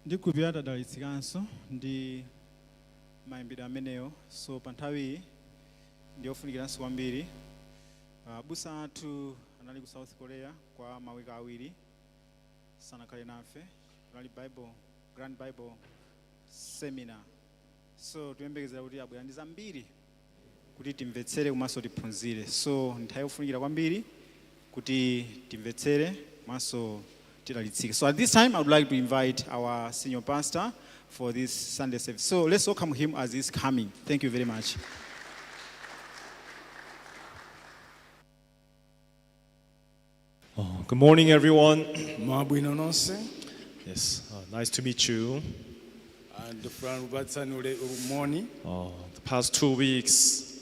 Ndikhulupirira tadalitsikanso ndi mayimbidwe amenewo. So pa nthawiyi ndiyofunikiranso kwambiri. Abusa athu anali ku South Korea kwa mawiki 2, sanakhale nafe. Kunali Bible Grand Bible Seminar, so tiyembekezera kuti abwera ndi zambiri kuti timvetsere komanso tiphunzire. So nthawi yofunikira kwambiri kuti timvetsere komanso tidalitsike. So at this time I would like to invite our senior pastor for this Sunday service. So let's welcome him as he's coming. Thank you very much. Oh, good morning, everyone. Mwabwino nonse. Yes, nice to meet you. Ah, ndifuna kupatsani moni. The past 2 weeks,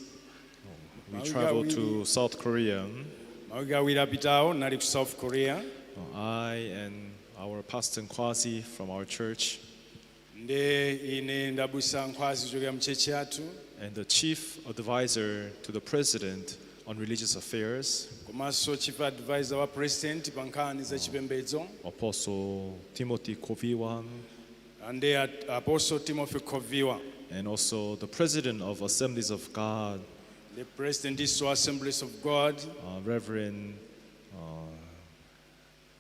we Mawiki traveled awiri. To South Korea. Mawiki 2 apitawo nali ku South Korea. I and our pastor Nkwazi from our church Nde ine ndi abusa Nkhwazi kuchokera mu church yathu and the chief advisor to the president on religious affairs, komanso chief advisor wa president pa nkhani za chipembedzo, Apostle Timothy Koviwa, nde Apostle Timothy Koviwa, and also the president of Assemblies of God, the president iso Assemblies of God, Reverend,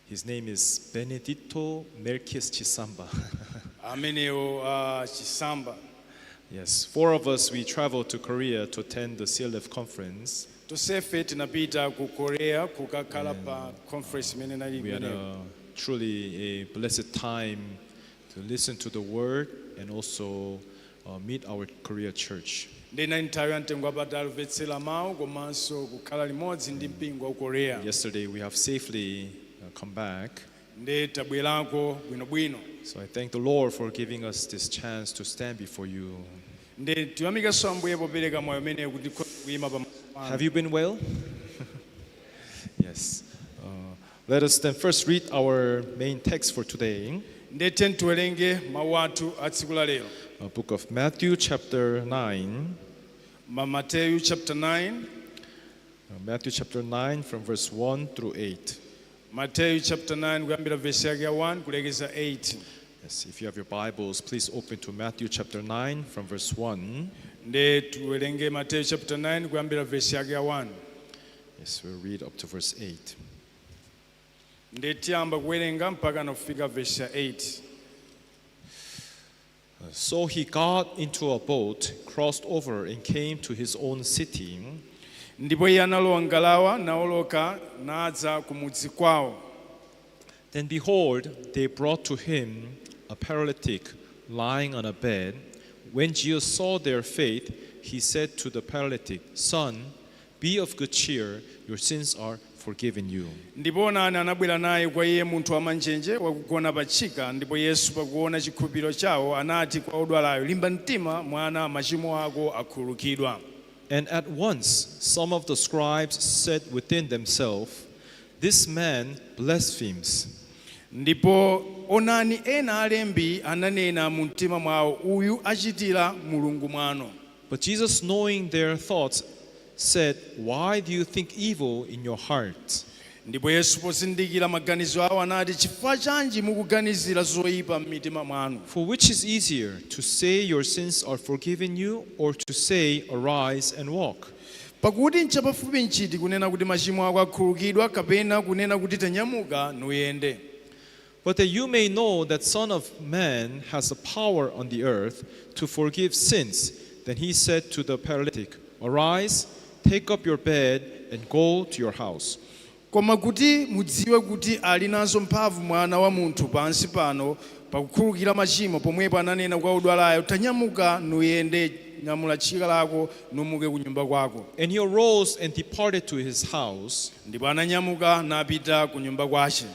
his name is Benedicto Melkis Chisamba. Amenewo Chisamba. Yes, four of us, we traveled to Korea to attend the CLF conference. Tonsefe tinapita ku Korea kukakhala pa conference imene nali We had imeneyo. Truly a blessed time to listen to the word and also meet our Korea church. Ndi inali nthawi ya mtengo wapatali kumvetsera mawu komanso kukhala limodzi ndi mpingo wa Korea. Yesterday, we have safely come back. Ndi tabwerako bwinobwino. So I thank the Lord for giving us this chance to stand before you. Ndi tiyamikanso Ambuye popereka mwayi umenewu kuti tikhoze kuyima pamaso panu. Have you been well? Yes. Let us then first read our main text for today. Ndi tiyeni tiwerenge mawu athu a tsiku la lero. Book of Matthew, chapter 9. Ma Mateyu chapter 9. Matthew chapter 9 from verse 1 through 8. Mateyu chapter 9 kuyambira vesi yake ya 1 kulekeza 8. Yes, if you have your Bibles, please open to Matthew chapter 9 from verse 1. Ndi tiwerenge Mateyu chapter 9 kuyambira vesi yake ya 1. Yes, we'll read up to verse 8. Ndi tiyamba kuwerenga mpaka nafika vesi ya 8. So he got into a boat, crossed over, and came to his own city. Ndipo iye analowa ngalawa nawoloka nadza ku mudzi kwawo. Then behold, they brought to him a paralytic lying on a bed. When Jesus saw their faith, he said to the paralytic, "Son, be of good cheer, your sins are forgiven you." Ndipo onani anabwera naye kwa iye munthu wamanjenje wakugona pa tchika. Ndipo Yesu pakuona chikhulupiriro chawo anati kwa odwalayo, "Limba mtima mwana, machimo ako akhululukidwa." And at once some of the scribes said within themselves, "This man blasphemes." Ndipo onani ena alembi ananena mu mtima mwawo, "Uyu achitira Mulungu mwano." But Jesus, knowing their thoughts, said, "Why do you think evil in your heart?" Ndipo Yesu pozindikira maganizo awo anati, "Chifukwa chanji mukuganizira zoyipa m'mitima mwanu?" For which is easier, to say, 'Your sins are forgiven you,' or to say, 'Arise and walk'? Pakuti nchapafupi nchiti, kunena kuti machimo ako akhululukidwa, kapena kunena kuti tanyamuka nuyende? But that you may know that Son of Man has the power on the earth to forgive sins." Then he said to the paralytic, "Arise, take up your bed, and go to your house." Koma kuti mudziwe kuti ali nazo mphamvu mwana wa munthu pansi pano pakukhululukira machimo, pomwepo ananena kwa odwalayo, "Tanyamuka nuyende, nyamula tchika lako numuke ku nyumba kwako." And he arose and departed to his house. Ndipo ananyamuka napita ku nyumba kwace.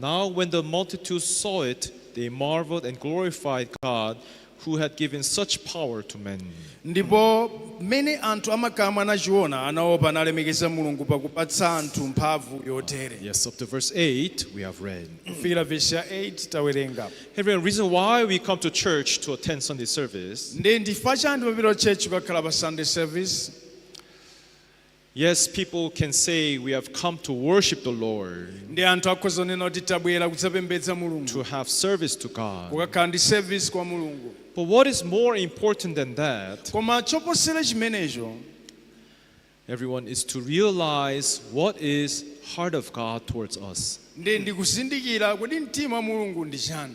Now, when the multitude saw it, they marveled and glorified God who had given such power to men. Ndipo mmene anthu amakamu anachiona anaopa nalemekeza Mulungu pakupatsa anthu mphamvu yotere. Yes, up to verse 8 we have read. Kufikira vesi ya 8 tawerenga. Everyone, reason why we come to church to attend Sunday service. Ndi chifukwa chani timapita church kukakhala pa Sunday service? Yes, people can say we have come to worship the Lord, Ndi anthu akhoza kunena kuti tabwera kudzapembedza Mulungu, to have service to God. kukakhala ndi service kwa Mulungu. But what is more important than that, Koma choposera chimenecho, everyone, is to realize what is heart of God towards us. Ndi ndikuzindikira kuti mtima wa Mulungu ndi chani.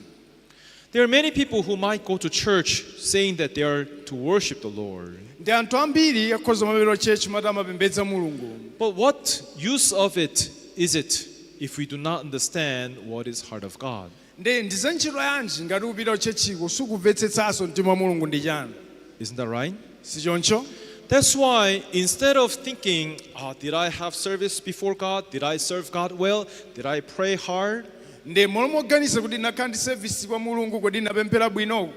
There are many people who might go to church saying that they are to worship the Lord. Ndi anthu ambiri akhoza kumapita church mati amapembedza Mulungu. But what use of it is it if we do not understand what is heart of God? Ndi ndi za ntchito yanji ngati kupita churchiko sukumvetsetsanso mtima wa Mulungu ndi chani? Isn't that right? Sichoncho? That's why instead of thinking, "Ah, did I have service before God? Did I serve God well? Did I pray hard?" Ndi m'malo moganiza kuti nakhala ndi service kwa Mulungu, kodi napemphera bwino,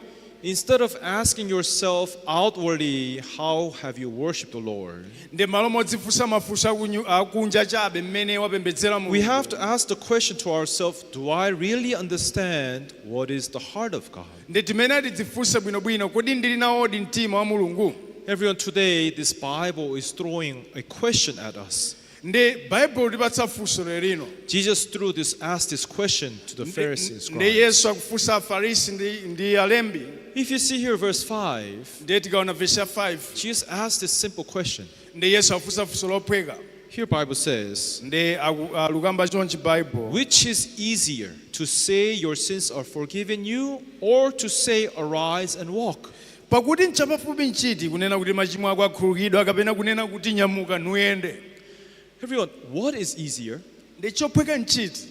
Instead of asking yourself outwardly, how have you worshiped the Lord? Ndi m'malo modzifunsa mafunso akunja chabe mmene wapembedzera We Mulungu, have to ask the question to ourselves, do I really understand what is the heart of God? Ndi timene tidzifunse bwinobwino, kodi ndili nawodi mtima wa Mulungu? Everyone, today, this Bible is throwing a question at us. Ndi Baibulo lipatsa funso lero. Jesus threw this, asked this question to the Pharisees and Ndi scribes. Yesu akufunsa Afarisi ndi, ndi alembi. If you see here verse 5, Ndiye tikaona verse ya 5, Jesus asked this simple question. Ndi Yesu akufunsa funso lophweka. Here Bible says, Ndi alukamba chonchi Bible: "Which is easier, to say your sins are forgiven you, or to say arise and walk?" Pakuti nchapafupi nchiti, kunena kuti machimo ako akhululukidwa, kapena kunena kuti nyamuka nuyende? Everyone, what is easier? Ndi chophweka nchiti?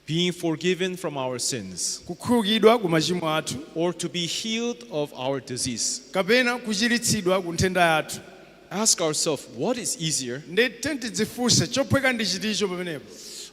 Being forgiven from our sins Kukhululukidwa ku machimo athu, or to be healed of our disease? kapena kuchiritsidwa ku nthenda yathu? Ask ourselves, what is easier? Ndi tidzifunse, chophweka ndi chiticho pamenepo?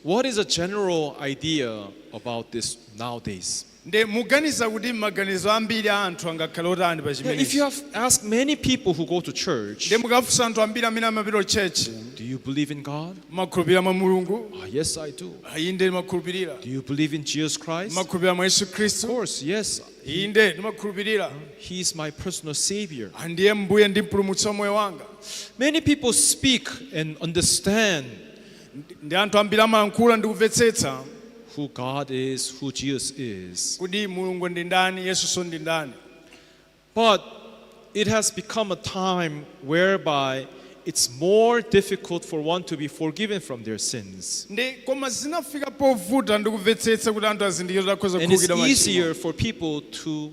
What is a general idea about this nowadays? Ndi muganiza kuti maganizo ambiri a anthu angakhale otani pa Yeah, if chimenechi? you have asked many people who go to church, Ndi mukafunsa anthu ambiri amene amapita church, "Do you believe in God?" Mumakhulupirira mwa Mulungu? "Ah, yes, I do." Inde, ndimakhulupirira. "Do you believe in Jesus Christ?" "Of Mumakhulupirira mwa Yesu Khristu? course, yes. Inde, ndimakhulupirira. He is my personal savior." Ndiye mbuye ndi mpulumutsi wa moyo wanga. Many people speak and understand Ndi anthu ambiri amayankhula ndi kumvetsetsa who God is, who Jesus is. kuti Mulungu ndi ndani, Yesunso ndi ndani. But it has become a time whereby it's more difficult for one to be forgiven from their sins. Ndi koma zinafika povuta ndi kumvetsetsa kuti anthu azindikire kuti akhoza And it's kukhululukidwa machimo. Easier for people to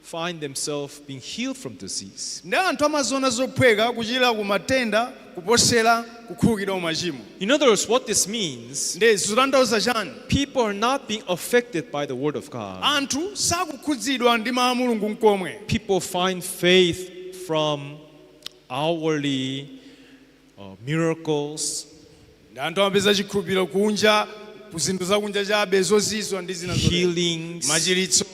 find themselves being healed from disease. Ndi anthu amaziona zophweka kuchira ku matenda kuposera kukhululukidwa ku machimo. In other words, what this means, Ndi zikutanthauza chani? People are not being affected by the word of God. Anthu sakukhudzidwa ndi mawu a Mulungu nkomwe. People find faith from outwardly miracles, Ndi anthu amapeza chikhulupiriro kunja ku zinthu zakunja chabe, zozizwa ndi zina zotero, healings. Machiritso.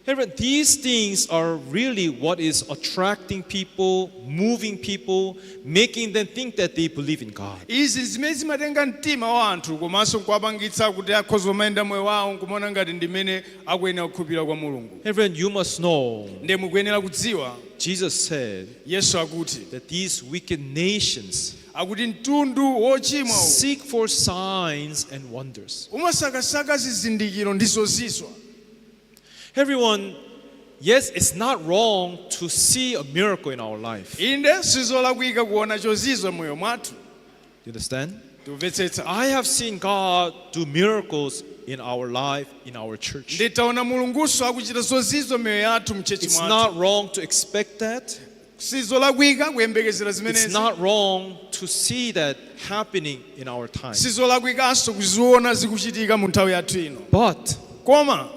Everyone, these things are really what is attracting people, moving people, making them think that they believe in God. Izi zimene zimatenga mtima wa anthu komanso nkuwapangitsa kuti akhoza kumayenda moyo wawo nkumaona ngati ndimene akuyenera kukhulupirira kwa Mulungu. Everyone, you must know, Ndi mukuyenera kudziwa, Jesus said Yesu akuti that these wicked nations akuti mtundu wochimwa uwu seek for signs and wonders. Umasakasaka zizindikiro ndi zozizwa. Everyone, yes, it's not wrong to see a miracle in our life. Inde, sizolakwika kuona chozizwa moyo mwathu. You understand? Timvetsetsa? I have seen God do miracles in our life, in our church. Nditaona Mulunguso akuchita zozizwa miyoyo yathu m'church It's mwathu. Not wrong to expect that. Sizolakwika kuyembekezera It's zimenezi. Not wrong to see that happening in our time. Sizolakwikanso kuziona zikuchitika mu nthawi yathu ino. But Koma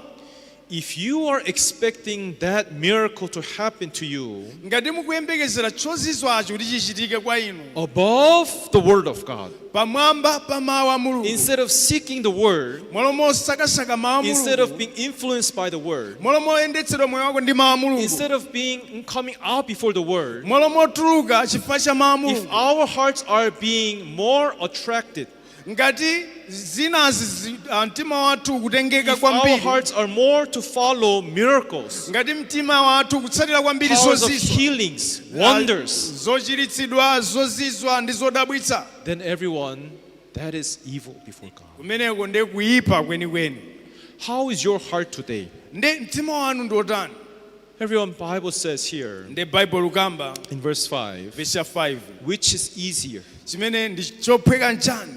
if you are expecting that miracle to happen to you ngati mukuyembekezera chozizwacho kuti chichitike kwa inu above the word of God, pamwamba pa mawu a Mulungu, instead of seeking the word, m'malo mosakasaka mawu a instead of Mulungu, being influenced by the word, m'malo moyendetsedwa moyo wako ndi mawu a Mulungu, instead of being coming out before the word, m'malo motuluka chifukwa cha mawu a if Mulungu, our hearts are being more attracted Ngati zinazi mtima wathu ukutengeka If our kwambiri, hearts are more to follow miracles, ngati mtima wathu kutsatira kwambiri powers of zozizwa, healings, wonders, zochiritsidwa, zozizwa ndi zodabwitsa, then everyone, that is evil before God. Kumeneko ndi kuyipa kwenikweni. How is your heart today? Ndi mtima wanu ndi otani? Everyone, Bible says here Ndi Baibulo kamba in verse 5, verse ya 5, which is easier? Chimene ndi chophweka nchani?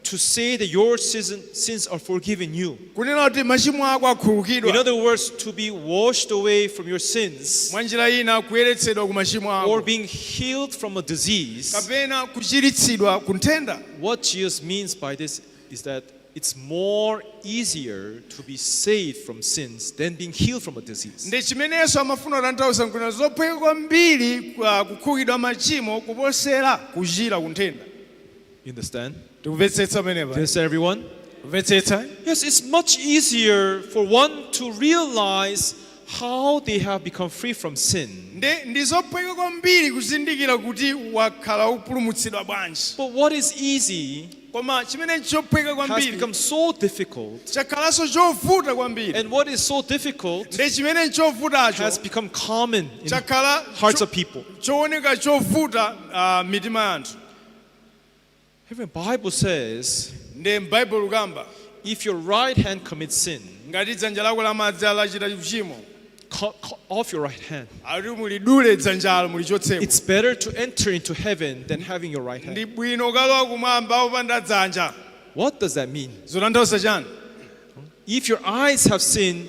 To say that your sins are forgiven you. Kunena kuti machimo ako In akhululukidwa. Other words, to be washed away from your sins Mwa njira ina kuyeretsedwa ku machimo or ako, being healed from a disease. Kapena kuchiritsidwa ku nthenda. What Jesus means by this is that it's more easier to be saved from sins than being healed from a disease. Ndi chimene Yesu amafuna kutanthauza nkunena zophweka kwambiri kukhululukidwa machimo kuposera kuchira ku nthenda. You understand? Tikumvetsetsa pamenepa? Do you understand, everyone? Kumvetsetsa? Yes, it's much easier for one to realize how they have become free from sin. Ndi ndi zophweka kwambiri kuzindikira kuti wakhala upulumutsidwa bwanji. But what is easy Koma chimene chophweka has kwambiri become so difficult. chakhalanso chovuta kwambiri. And what is so difficult Ndi chimene chovutacho has become common in chakhala hearts of people. Chooneka chovuta mitima ya anthu. Every Bible says, Ndi m'Baibulo kamba, if your right hand commits sin, ngati dzanja lako lamanja lachita uchimo, cut off your right hand. Akuti mulidule dzanjalo mulichotseko. It's better to enter into heaven than having your right hand. Ndi bwino ukalowa kumwamba opanda dzanja. What does that mean? Zotanthauza chani? If your eyes have sinned,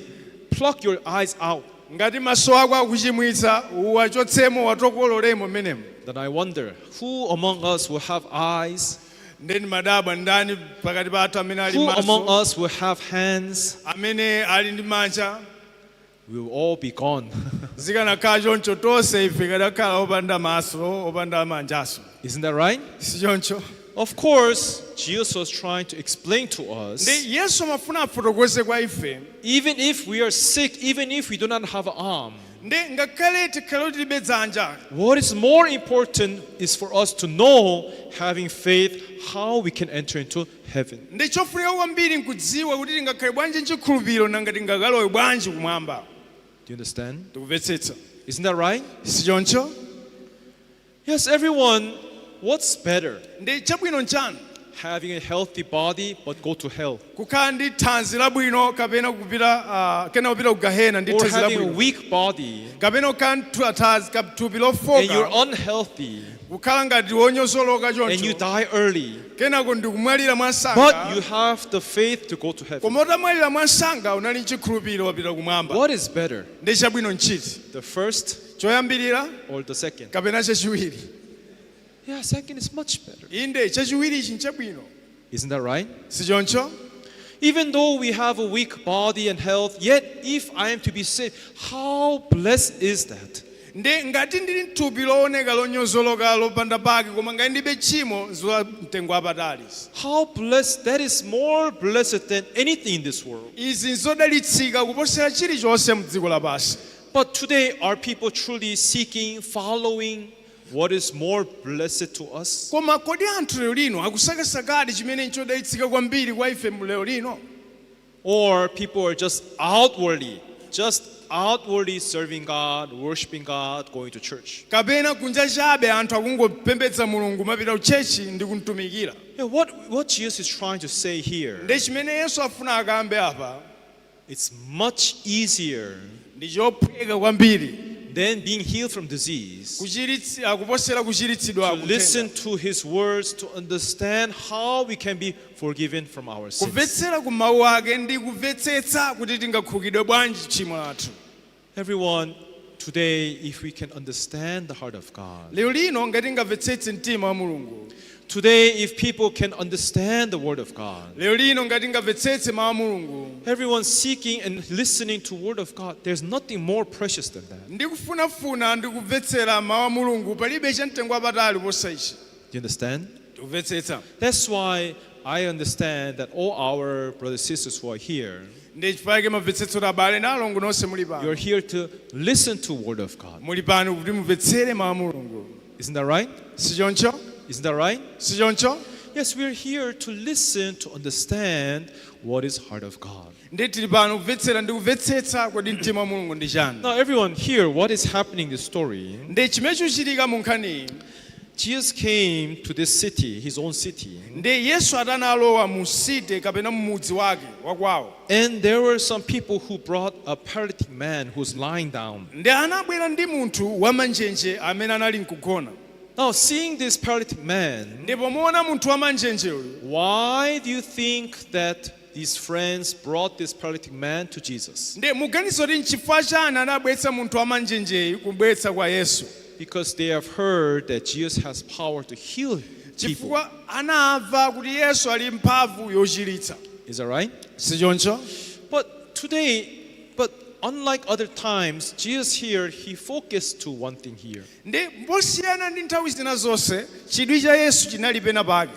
pluck your eyes out. Ngati maso ako akuchimwitsa uwachotsemo watokololemo mmenemo. Then I wonder, who among us will have eyes? Ndeni madabwa ndani pakati pathu amene ali Who among maso, us will have hands? Amene ali ndi manja? We will all be gone. Zikanakhala choncho tonse ife kadakhala opanda maso opanda manjaso. Isn't that right? Si choncho? Of course, Jesus was trying to explain to us, Ndi Yesu amafuna afotokoze kwa ife, even if we are sick, even if we do not have an arm, ndi ngakhale tikhale kuti tilibe dzanja, what is more important is for us to know, having faith, how we can enter into heaven. Ndi chofunika kwambiri nkudziwa kuti tingakhale bwanji nchikhulupiriro nanga tingakalowe bwanji kumwamba. Do you understand? Tikumvetsetsa? Isn't that right? Si choncho? Yes, everyone, what's better? Ndi chabwino nchani? Having a healthy body but go to hell, Kukhala ndi thanzi labwino kapena kupita kena kupita ku gahena ndi or thanzi having a labwino, weak body kapena kukhala thanzi thupi and you're lofoka, unhealthy kukhala ngati wonyozoloka and you choncho, die early, kenako ndikumwalira but mwansanga, you have the faith to go to heaven? Koma utamwalira mwansanga unali nchikhulupiriro wapita kumwamba. What is better, Ndi chabwino nchiti? the first Choyambirira or the second? Kapena chachiwiri? Yeah, second is much better. Inde chachiwiri ichi nchabwino. Isn't that right? Si choncho? Even though we have a weak body and health, yet if I am to be saved, how blessed is that? Ndi ngati ndili mthupi looneka lonyozoloka lopanda pake koma ngati ndibe tchimo za mtengo wapatali. How blessed, that is more blessed than anything in this world. Izi nzodalitsika kuposera chilichonse mdziko lapansi. But today, are people truly seeking, following what is more blessed to us? Koma kodi anthu lero lino akusakasakadi chimene nchodalitsika kwambiri kwa ife lero lino? Or people are just outwardly serving God, worshiping God, going to church? Kapena kunja chabe anthu akungopembedza Mulungu mapita ku church ndi kumtumikira? Yeah, what Jesus is trying to say here, Ndi chimene Yesu afuna akambe apa, it's much easier ndi chophweka kwambiri than being healed from disease kuposera kuchiritsidwa to kuthenda. Listen to his words, to understand how we can be forgiven from our sins. Kumvetsera ku mawu ake ndi kumvetsetsa kuti tingakhululukidwe bwanji tchimo lathu. Everyone, today, if we can understand the heart of God, Lero lino ngati tingamvetsetse mtima wa Mulungu, today, if people can understand the word of God, lero lino ngati tingamvetsetse mawu a Mulungu, everyone seeking and listening to word of God, there's nothing more precious than that. Ndi kufunafuna ndi kumvetsera mawu a Mulungu palibe cha mtengo wapatali kuposa ichi. Do you understand? Tikumvetsetsa? That's why I understand that all our brothers and sisters who are here, Ndi chifukwa chake mamvetsetso kuti abale ndi alongo nonse muli pano, you're here to listen to word of God. Muli pano kuti mumvetsere mawu a Mulungu. Isn't that right? Si choncho? Isn't that right? Si choncho? Yes, we are here to listen, to understand what is heart of God. Ndi tili pano kumvetsera ndi kumvetsetsa kodi mtima wa Mulungu ndi chani. Now, everyone here, what is happening in this story? Ndi chimene chikuchitika mu nkhaniyi. Jesus came to this city, his own city, Ndi Yesu atanalowa mu city kapena mu mudzi wake wakwawo, and there were some people who brought a paralytic man who was lying down. Ndi anabwera ndi munthu wamanjenje amene anali mkugona. Now, seeing this paralytic man, Ndipo muona munthu wamanjenje uyu, why do you think that these friends brought this paralytic man to Jesus? Ndi muganizo kuti nchifukwa chani anabweretsa munthu wamanjenjeyi kubweretsa kwa Yesu? Because they have heard that Jesus has power to heal people. Chifukwa anamva kuti Yesu ali mphamvu yochiritsa. Is that right? Sichoncho? But today, but unlike other times, Jesus here, he focused to one thing here. Ndi mosiyana ndi nthawi zina zonse, chidwi cha Yesu chinali pena pake.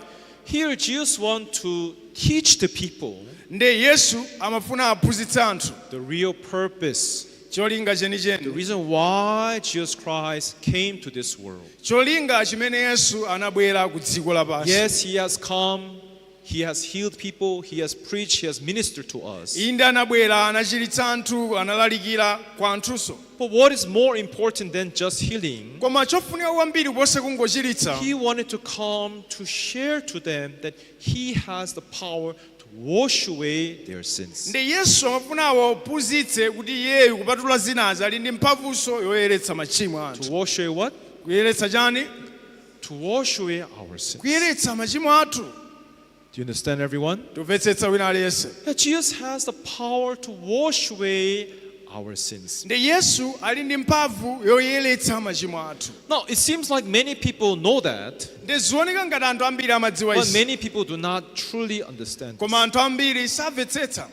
Here, Jesus want to teach the people Ndi Yesu amafuna aphunzitse anthu the real purpose, cholinga the chenicheni, reason why Jesus Christ came to this world. Cholinga chimene Yesu anabwera ku dziko lapansi. Yes, he has come, he has healed people, he has preached, he has ministered to us. Inde anabwera, anachiritsa anthu, analalikira kwa anthunso. But what is more important than just healing? Koma chofunika kwambiri kuposa kungochiritsa, He wanted to come to share to them that he has the power to wash away their sins. Ndi Yesu amafuna awaphunzitse kuti iyeyu kupatula zinazi ali ndi mphamvunso yoyeretsa machimo a anthu. To wash away what? Kuyeretsa chani? To wash away our sins. Kuyeretsa machimo athu. Do you understand, everyone? Tumvetsetsa wina aliyense? That Jesus has the power to wash away our sins. Ndi Yesu ali ndi mphamvu yoyeretsa machimo athu. Now, it seems like many people know that, Ndi zioneka ngati anthu ambiri amadziwa but izi, many people do not truly understand koma this. anthu ambiri samvetsetsa.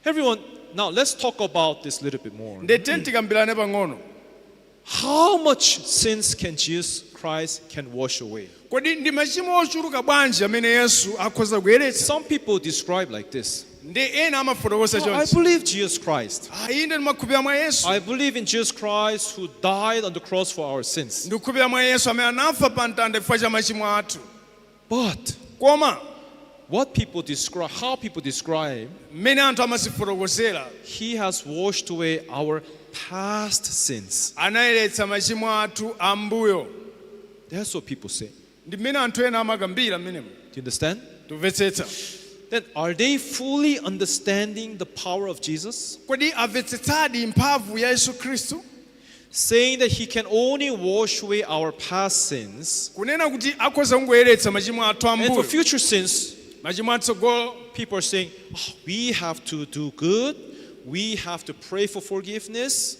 Everyone, now let's talk about this a little bit more. Ndi tikambirane pang'ono. How much sins can Jesus Christ can wash away? Kodi ndi machimo ochuluka bwanji amene Yesu akhoza kuyeretsa? Some people describe like this. Ndi ena amafotokoza "Oh, I chonchi. Believe Jesus Christ. Ah, inde ndimakhulupirira mwa Yesu. I believe in Jesus Christ who died on the cross for our sins. Ndikukhulupirira mwa Yesu amene anafa pa mtanda chifukwa cha machimo athu. But Koma what people describe, how people describe, mmene anthu amazifotokozera, he has washed away our past sins. Anayeretsa machimo athu ambuyo. That's what people say. Ndi mmene anthu ena amakambira mmenemo. Do you understand? Tumvetsetsa? Then are they fully understanding the power of Jesus? Kodi amvetsetsadi mphamvu ya Yesu Khristu? Saying that he can only wash away our past sins. Kunena kuti akhoza kungoyeretsa machimo athu And for ambuyo, future sins, machimo atsogolo, people are saying, "Oh, we have to do good, we have to pray for forgiveness,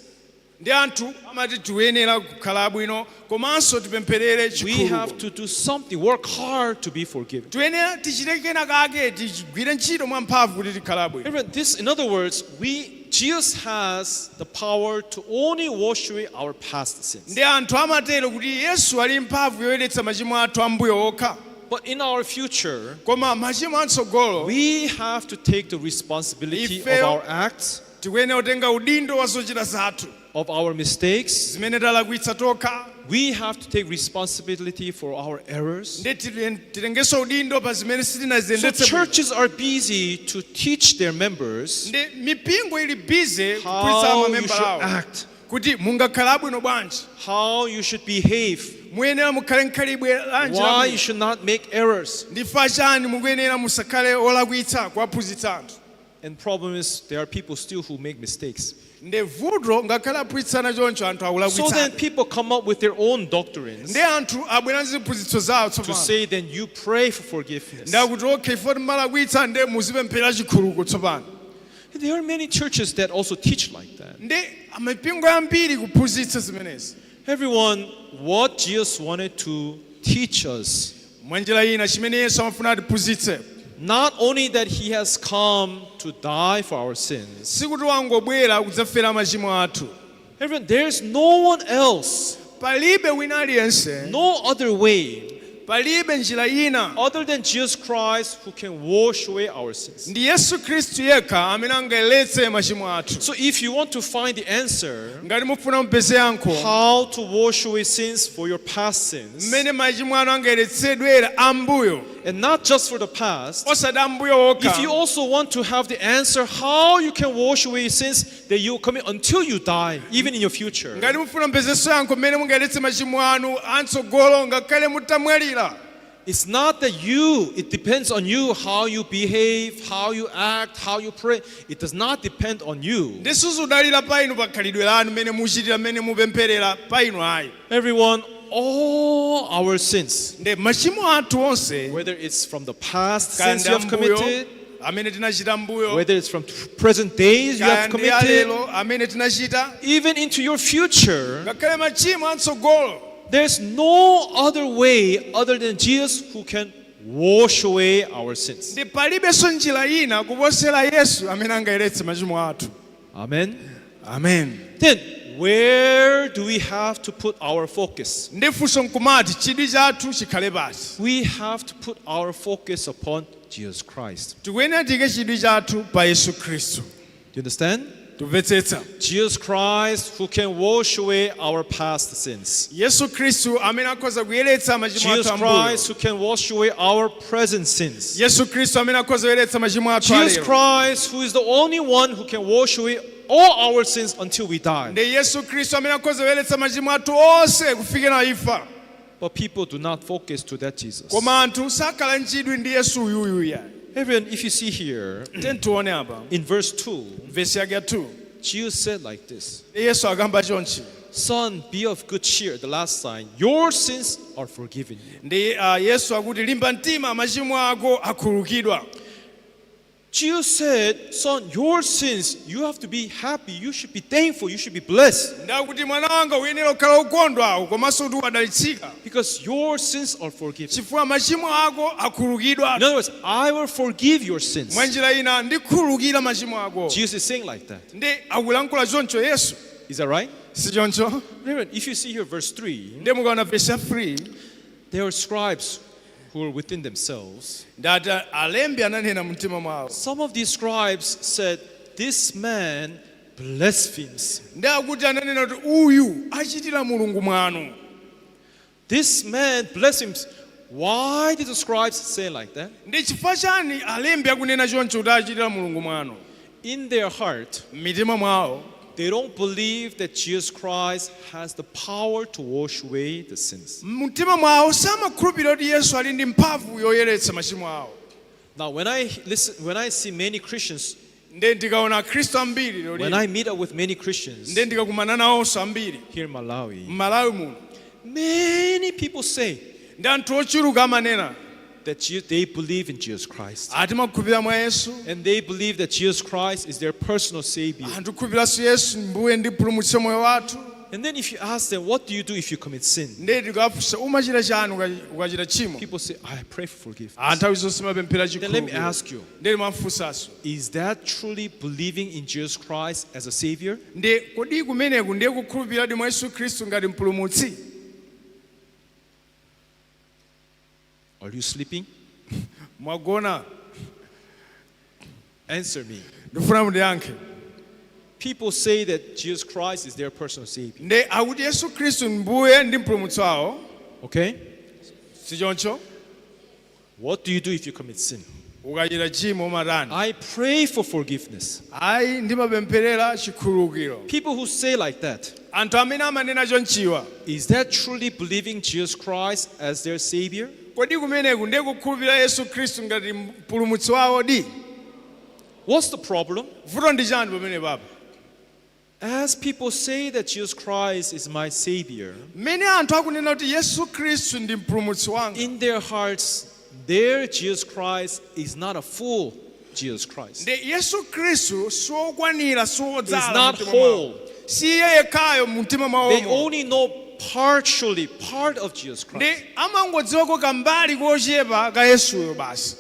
ndi anthu amati tiyenera kukhala abwino komanso tipempherere we have chikhululuko, to do something, work hard to be forgiven." Tiyenera tichite kena kake, tigwire ntchito mwamphamvu kuti tikhale abwino. Everyone, this, in other words, Jesus has the power to only wash away our past sins. Ndi anthu amatero kuti Yesu ali mphamvu yoyeretsa machimo athu ambuyo okha. But in our future, Koma machimo atsogolo, we have to take the responsibility of Ifeyo- our acts, tikuyenera kutenga udindo wa zochita zathu, of our mistakes. Zimene talakwitsa tokha. We have to take responsibility for our errors. Ndi titengenso udindo pa zimene So sitinaziyendetse bwino. churches are busy to teach their members Ndi mipingo ili busy kuphunzitsa how you mamembala should awo act, kuti mungakhala abwino bwanji, how you should behave, muyenera mukhale nkhalidwe lanji why labwino. you should not make errors. Ndifa chani mukuyenera musakhale olakwitsa, kuwaphunzitsa anthu. And problem is there are people still who make mistakes. Ndi vuto ngakhale aphunzitsana choncho anthu So akulakwitsa. then people come up with their own doctrines Ndi anthu abwera ndi ziphunzitso zawo to tsopano say then you pray for forgiveness. ndakuti okay ifo timalakwitsa nde muzipemphera chikhululuko tsopano. There are many churches that also teach like that. Ndi mipingo yambiri kuphunzitsa zimenezi. Everyone, what Jesus wanted to teach us, Mwanjira ina chimene Yesu amafuna atiphunzitse, not only that he has come to die for our sins. Sikuti wangobwera kudzafera machimo athu. Everyone, there's no one else, Palibe wina aliyense, no other way palibe njira ina other than Jesus Christ who can wash away our sins. ndi Yesu Khristu yekha amene angayeretse machimo athu. So if you want to find the answer, Ngati mufuna mupeze yankho how to wash away sins for your past sins, mmene machimo anu angayeretsedwera ambuyo, And not just for the past. Osati ambuyo okha. If you also want to have the answer how you can wash away sins that you commit until you die, even in your future. Ngati mufuna mpezeso yankho mmene mungayeretse machimo anu antsogolo ngakhale mutamwalira. It's not that you, it depends on you how you behave, how you act, how you pray. It does not depend on you. Ndi sizudalira pa inu pa khalidwe lanu mmene muchitira mmene mupempherera pa inu ayi. Everyone, all our sins, Ndi machimo athu onse, whether it's from the past kaya sins ndi you have ambuyo committed, amene tinachita mbuyo, whether it's from present days you kaya have ndi committed, alelo amene tinachita, even into your future, ngakhale machimo antsogolo, there's no other way other than Jesus who can wash away our sins. Ndi palibenso njira ina kuposera Yesu amene angayeretse machimo athu. Amen. Amen. Then, where do we have to put our focus? Ndi funso nkumati chidwi chathu chikhale pasi? We have to put our focus upon Jesus Christ. Tikuyenera tiyike chidwi chathu pa Yesu Khristu. Do you understand? Tumvetsetsa? Jesus Christ who can wash away our past sins. Yesu Khristu amene akhoza kuyeretsa machimo Jesus athu ambuyo. Christ who can wash away our present sins. Yesu Khristu amene akhoza kuyeretsa machimo athu Jesus alero. Christ who is the only one who can wash away all our sins until we die. Ndi Yesu Khristu amene akhoza kuyeretsa machimo athu onse kufikira imfa. But people do not focus to that Jesus. Koma anthu sakhala nchidwi ndi Yesu uyuyu ya. Everyone, if you see here Tione apa in verse 2, vesi yake ya 2, Jesus said like this: ndi Yesu akamba chonchi: "Son, be of good cheer." The last sign, your sins are forgiven you. Ndi Yesu akuti limba mtima machimo ako akhululukidwa. Jesus said, "Son, your sins, you have to be happy. You should be thankful. You should be blessed Ndakuti mwana wanga uyenera kukhala ukondwa komanso kuti wadalitsika because your sins are forgiven." chifukwa machimo ako akhululukidwa. In other words, I will forgive your sins. Mwa njira ina ndikhululukira machimo ako. Jesus is saying like that. Ndi akulankhula choncho Yesu. Is that right? Si choncho? Reverend, if you see here verse 3, Ndi mukaona vesi ya 3, there are scribes who are within themselves. Ndati alembi ananena mumtima mwawo. Some of these scribes said, "This man blasphemes." Ndi akuti ananena kuti uyu achitira Mulungu mwano. This man blasphemes. Why did the scribes say like that? Ndi chifukwa chani alembi akunena choncho kuti achitira Mulungu mwano? In their heart, m'mitima mwawo, they don't believe that Jesus Christ has the power to wash away the sins. Mumtima mwawo samakhulupirira kuti Yesu ali ndi mphamvu yoyeretsa machimo awo. Now, when I listen, when I see many Christians, Ndi ndikaona akhristu ambiri lero when lino, I meet up with many Christians ndi ndikakumana nawonso ambiri here in Malawi, m'Malawi muno, many people say ndi anthu ochuluka amanena that they believe in Jesus Christ. atimakhulupirira mwa Yesu. And they believe that Jesus Christ is their personal Savior. Anthu khulupiranso Yesu mbuye ndi mpulumutsi moyo wathu. And then if you ask them, "What do you do if you commit sin?" Ndi tikafunsa umachita chani ukachita tchimo? People say, "I pray for forgiveness." Ah, nthawi zonse mapemphera Then let me chikhululukiro. Ask you, Ndi limafunsanso, is that truly believing in Jesus Christ as a Savior? Ndi kodi kumeneku ndiye kukhulupiradi mwa Yesu Khristu ngati mpulumutsi? Are you sleeping? Mwagona? Answer me. Ndifuna mundiyankhe. People say that Jesus Christ is their personal Savior. Ndi akuti Yesu Khristu mbuye ndi mpulumutsi wawo. Okay? Si choncho? What do you do if you commit sin? Ukachita tchimo umatani? I pray for forgiveness. Ayi ndimapempherera chikhululukiro. People who say like that, Anthu amene amanena chonchiwa, is that truly believing Jesus Christ as their Savior? Kodi kumeneku ndiye kukhulupirira Yesu Khristu ngati mpulumutsi wawo di? What's the problem? Vuto ndi chani pamene papa? As people say that Jesus Christ is my Savior, Mmene anthu akunena kuti Yesu Khristu ndi mpulumutsi wanga, in their hearts, their Jesus Christ is not a full Jesus Christ. Ndi Yesu Khristu siwokwanira siwodzala Is not mumtima mwawo. Whole. Si iye yekhayo mumtima They mwawomo. only know partially part of Jesus Ndi Christ. amangodziwako kambali kochepa ka Yesuyo basi.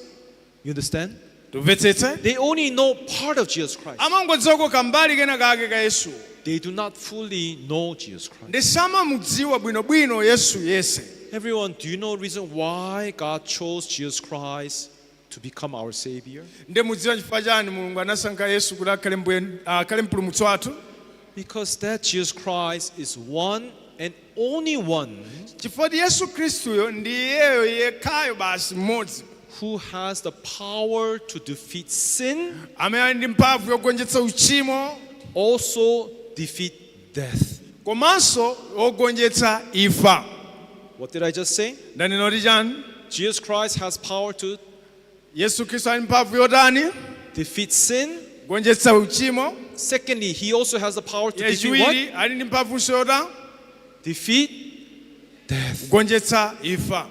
You understand? Tumvetsetse? They only know part of Jesus Christ. Amangodziwako kambali kena kake ka Yesuyo. They do not fully know Jesus Christ. Ndi samamudziwa bwinobwino Yesu yese. Everyone, do you know the reason why God chose Jesus Christ to become our Savior? Ndi mudziwa chifukwa chani Mulungu anasankha Yesu kuti akhale mbuye akhale mpulumutsi wathu? Because that Jesus Christ is one and only one Chifukwa kuti Yesu Khristuyo ndi iyeyo yekhayo basi mmodzi who has the power to defeat sin Amene ali ndi mphamvu yogonjetsa uchimo also defeat death. Komanso yogonjetsa imfa. What did I just say? Ndanena kuti chani? Jesus Christ has power to Yesu Khristu ali mphamvu yotani? Defeat sin. Kugonjetsa uchimo. Secondly, he also has the power to defeat what? Yachiwiri ali ndi mphamvunso yota Defeat death. Kugonjetsa imfa.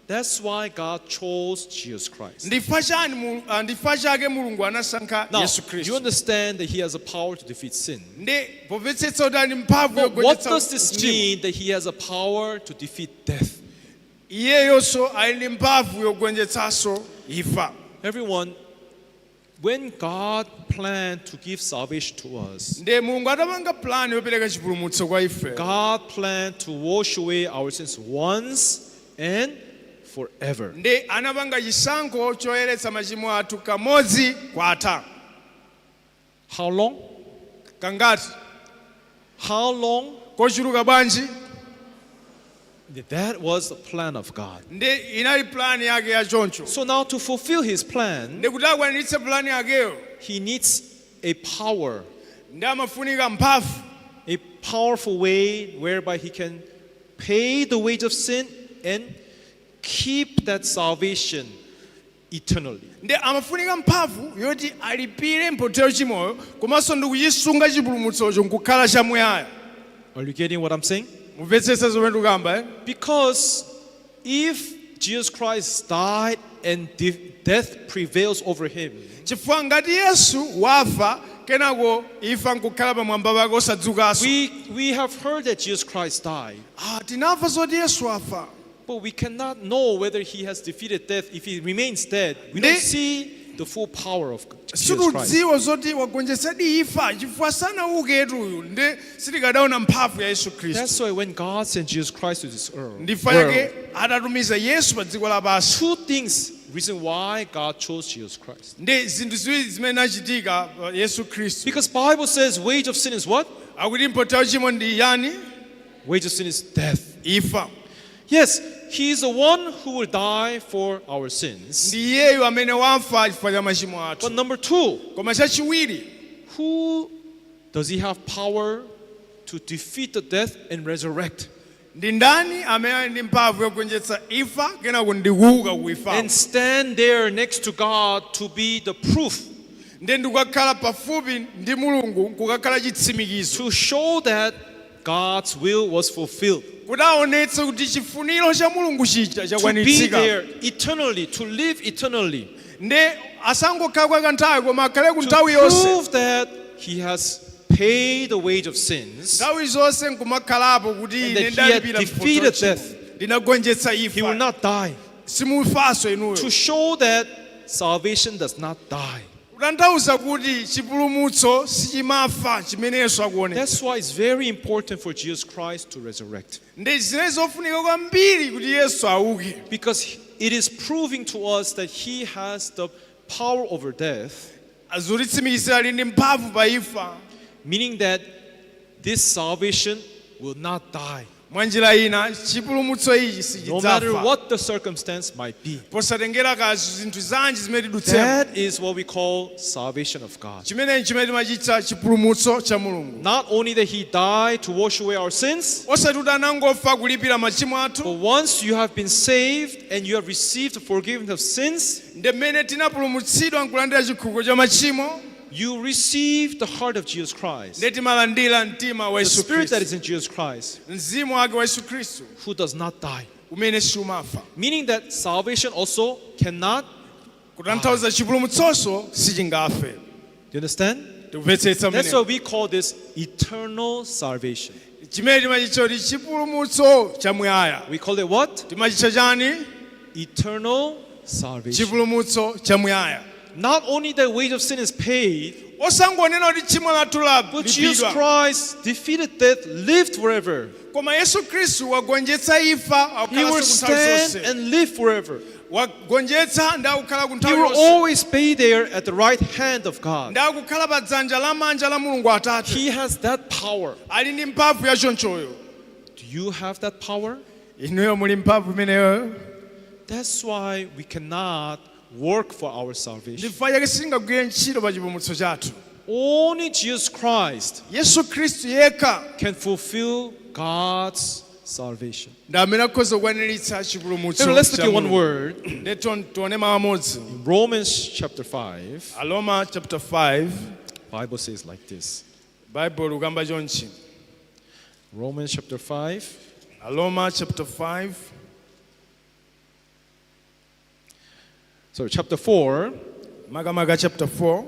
That's why God chose Jesus Christ. Ndifa chani ndifa chake Mulungu anasankha Now, Yesu you Khristu. Understand that he has a power to defeat sin. Ndi pomvetsetsa kuti ali mphamvu But what yogonjetsa does this uchimo. Mean that he has a power to defeat death? Iyeyonso ali ndi mphamvu yogonjetsanso imfa. Everyone, when God planned to give salvation to us, Ndi Mulungu atapanga plani yopereka chipulumutso kwa ife, God planned to wash away our sins once and forever. Ndi anapanga chisankho choyeretsa machimo athu kamodzi kwatha. How long? Kangati? How long? Kochuluka bwanji? That was the plan of God. Ndi inali plani yake ya choncho. So now, to fulfill his plan, Ndi kuti akwaniritse plani yakeyo, he needs a power, ndi amafunika mphamvu, a powerful way whereby he can pay the wage of sin and keep that salvation eternally. Ndi amafunika mphamvu yoti alipire mphotho ya uchimoyo komanso ndi kuchisunga chipulumutsocho nkukhala chamuyaya. Are you getting what I'm saying? Mumvetsetsa zomwe ndikukamba, eh? Because if Jesus Christ died and death prevails over him, Chifukwa ngati Yesu wafa kenako imfa nkukhala pamwamba pake osadzukanso, we have heard that Jesus Christ died, ah, tinamva zoti Yesu afa, but we cannot know whether he has defeated death. If he remains dead, we don't see the full power of Jesus Christ. Situdziwa zoti wagonjetsadi imfa chifukwa sanauketuyu ndi sitikadaona mphamvu ya Yesu Khristu. That's why when God sent Jesus Christ to this earth, Ndifa yake world, atatumiza Yesu pa dziko lapansi, two things reason why God chose Jesus Christ. Ndi zinthu ziwiri zimene achitika pa Yesu Khristu. Because Bible says wage of sin is what? Akuti mphotho ya uchimo ndi yani? Wage of sin is death. Imfa. Yes, he is the one who will die for our sins. Ndi iyeyo amene wafa chifukwa cha machimo athu. But number two, Koma chachiwiri, who does he have power to defeat the death and resurrect? Ndi ndani amene ali ndi mphamvu yogonjetsa imfa kenako ndikuuka kuifa And stand there next to God to be the proof, ndi ndikukakhala pafupi ndi Mulungu nkukakhala chitsimikizo to show that God's will was fulfilled? Kuti aonetse kuti chifuniro cha Mulungu chija To be chakwanitsika. There eternally, to live eternally. Ndi asangokhala kwa kanthawi koma akhale ku To nthawi yonse. Prove that he has paid the wage of sins. Nthawi zonse nkumakhalapo kuti And ine that he had ndalipira defeated mphotho ya death. tchimo. Ndinagonjetsa He will imfa. Not die. Simufanso inuyo. To show that salvation does not die. Kutanthauza kuti chipulumutso sichimafa chimene Yesu akuonetsa. That's why it's very important for Jesus Christ to resurrect. Ndi zimene zofunika kwambiri kuti Yesu auke. Because it is proving to us that he has the power over death, Azutitsimikizira ali ndi mphamvu pa imfa. Meaning that this salvation will not die, Mwa njira ina chipulumutso ichi no matter sichidzafa what the circumstance might be. Posatengera ka zinthu zanji zimene tidutsemo. That is what we call salvation of God. Chimenechi chimene timachitcha chipulumutso cha Mulungu. Not only that he died to wash away our sins, Osati kuti anangofa kulipira machimo athu, but once you have been saved and you have received the forgiveness of sins, ndi mmene tinapulumutsidwa nkulandira chikhululuko cha machimo, you receive the heart of Jesus Christ, ndi timalandira mtima wa the Yesu spirit that Khristu, is in Jesus Christ, mzimu wake wa Yesu Khristu who does not die. Umene sumafa. Meaning that salvation also cannot. Kutanthauza chipulumutsoso sichingafe. Do you understand? Tikumvetsetsa That's mmene? why we call this eternal salvation. Chimene timachitcha kuti chipulumutso chamuyaya. We call it what? Timachitcha chani? Eternal salvation. Chipulumutso chamuyaya. Not only the wage of sin is paid, Osangonena kuti tchimo lathu but Jesus lalipidwa, Christ defeated death, lived forever. Koma Yesu Khristu wagonjetsa imfa He will akukhalanso ku nthawi stand zonse. And live forever. Wagonjetsa ndi akukhala ku He nthawi will yonse. Always be there at the right hand of God. Ndi akukhala pa dzanja lamanja la Mulungu Atate. He has that power. Ali ndi mphamvu ya chonchoyo. Do you have that power? Inuyo muli mphamvu imeneyo? That's why we cannot work for our salvation. Ndifukwa chake sitingagwire ntchito pa chipulumutso chathu. Only Jesus Christ Yesu Khristu yekha can fulfill God's salvation. ndi amene akhoza kukwaniritsa chipulumutso Now let's look cha at one Mulungu. word. Ndiye tione mawu amodzi. In Romans chapter 5, Aroma chapter 5. Bible says like this. Bible ukamba chonchi. Romans chapter 5, Aroma chapter 5, sorry, chapter 4, makamaka chapter 4,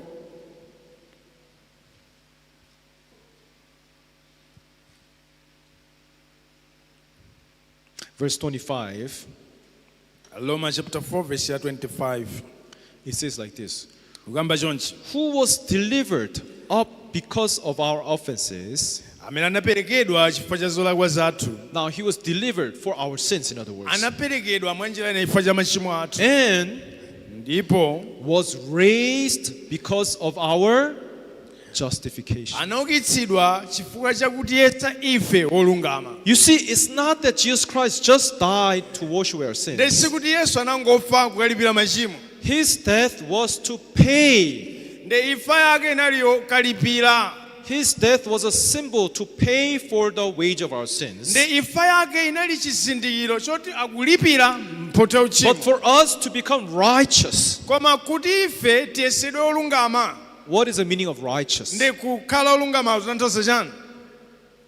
verse 25. Aroma chapter 4 verse ya 25. It says like this. Ukamba chonchi. Who was delivered up because of our offenses. Amene anaperekedwa chifukwa cha zolakwa zathu. Now he was delivered for our sins, in other words. Anaperekedwa mwa njira ina chifukwa cha machimo athu. And Ndipo was raised because of our justification. Anaukitsidwa chifukwa chakutiyesa ife wolungama. You see, it's not that Jesus Christ just died to wash away our Ndi sins. sikuti Yesu anangofa kukalipira machimo. His death was to pay. Ndi imfa yake inali yokalipira. His death was a symbol to pay for the wage of our sins. Ndi imfa yake inali chizindikiro choti akulipira mphotho ya uchimo. But for us to become righteous, Koma kuti ife tiyesedwe olungama. what is the meaning of righteous? Ndi kukhala olungama kutanthauza chani?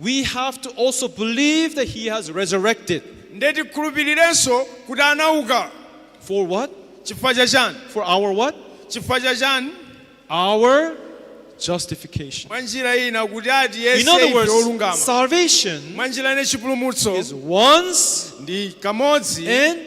We have to also believe that he has resurrected. Ndi tikhulupirirenso kuti anauka. For what? Chifukwa cha chani? For our what? Chifukwa cha chani? Our justification. Mwa njira ina kuti atiyese In other ife words, olungama. salvation Mwa njira ina chipulumutso is once ndi kamodzi and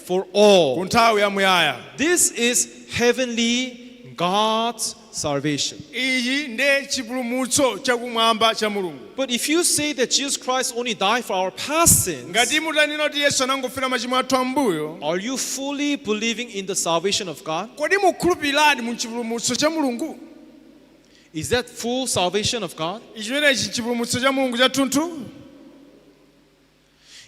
for ku all. nthawi yamuyaya. This is heavenly God's salvation. Iyi ndi chipulumutso chakumwamba cha Mulungu. But if you say that Jesus Christ only died for our past sins, Ngati mutanena kuti Yesu anangofera machimo athu ambuyo, are you fully believing in the salvation of God? kodi mukhulupiriradi mu chipulumutso cha Mulungu? Is that full salvation of God? Ichimenechi chipulumutso cha Mulungu chathunthu?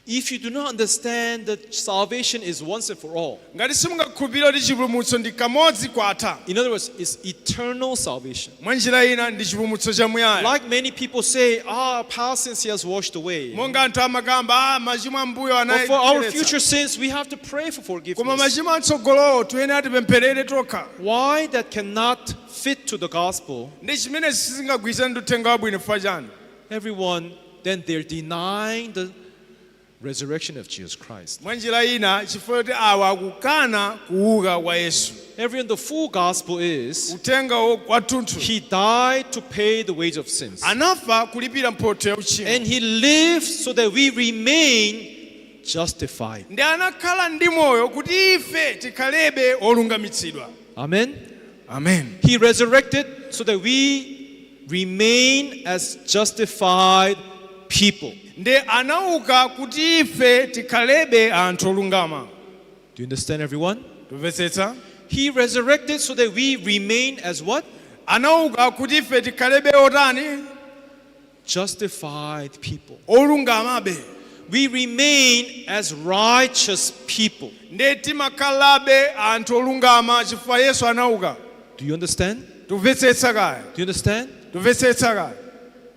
If you do not understand that salvation is once and for all, Ngati simungakhulupirira kuti chipulumutso ndi kamodzi kwatha, in other words, it's eternal salvation. mwa njira ina ndi chipulumutso chamuyaya. Like many people say, past sins he has washed away. Monga anthu amakamba, machimo ambuyo But for our anayeretsa. future sins, we have to pray for Koma forgiveness. machimo atsogolowo tiyenera tipempherere tokha. Why that cannot fit to the gospel? Ndi chimene sizingagwirizane ndi uthenga wabwino chifukwa chani? Everyone, then they're denying the resurrection of Jesus Christ. Mwa njira ina chifukwa choti awa akukana kuuka kwa Yesu. Everyone, the full gospel is Uthenga wathunthu he died to pay the wage of sins. anafa kulipira mphotho ya uchimo. And he lived so that we remain justified. Ndi anakhala ndi moyo kuti ife tikhalebe olungamitsidwa. Amen. Amen. He resurrected so that we remain as justified people. Ndi anauka kuti ife tikhalebe anthu olungama. Do you understand, everyone? Tumvetsetsa? He resurrected so that we remain as what? Anauka kuti ife tikhalebe otani? Justified people. Olungamabe. We remain as righteous people. Ndi timakhalabe anthu olungama chifukwa Yesu anauka. Do you understand? Tumvetsetsa kaya? Do you understand? Tumvetsetsa kaya?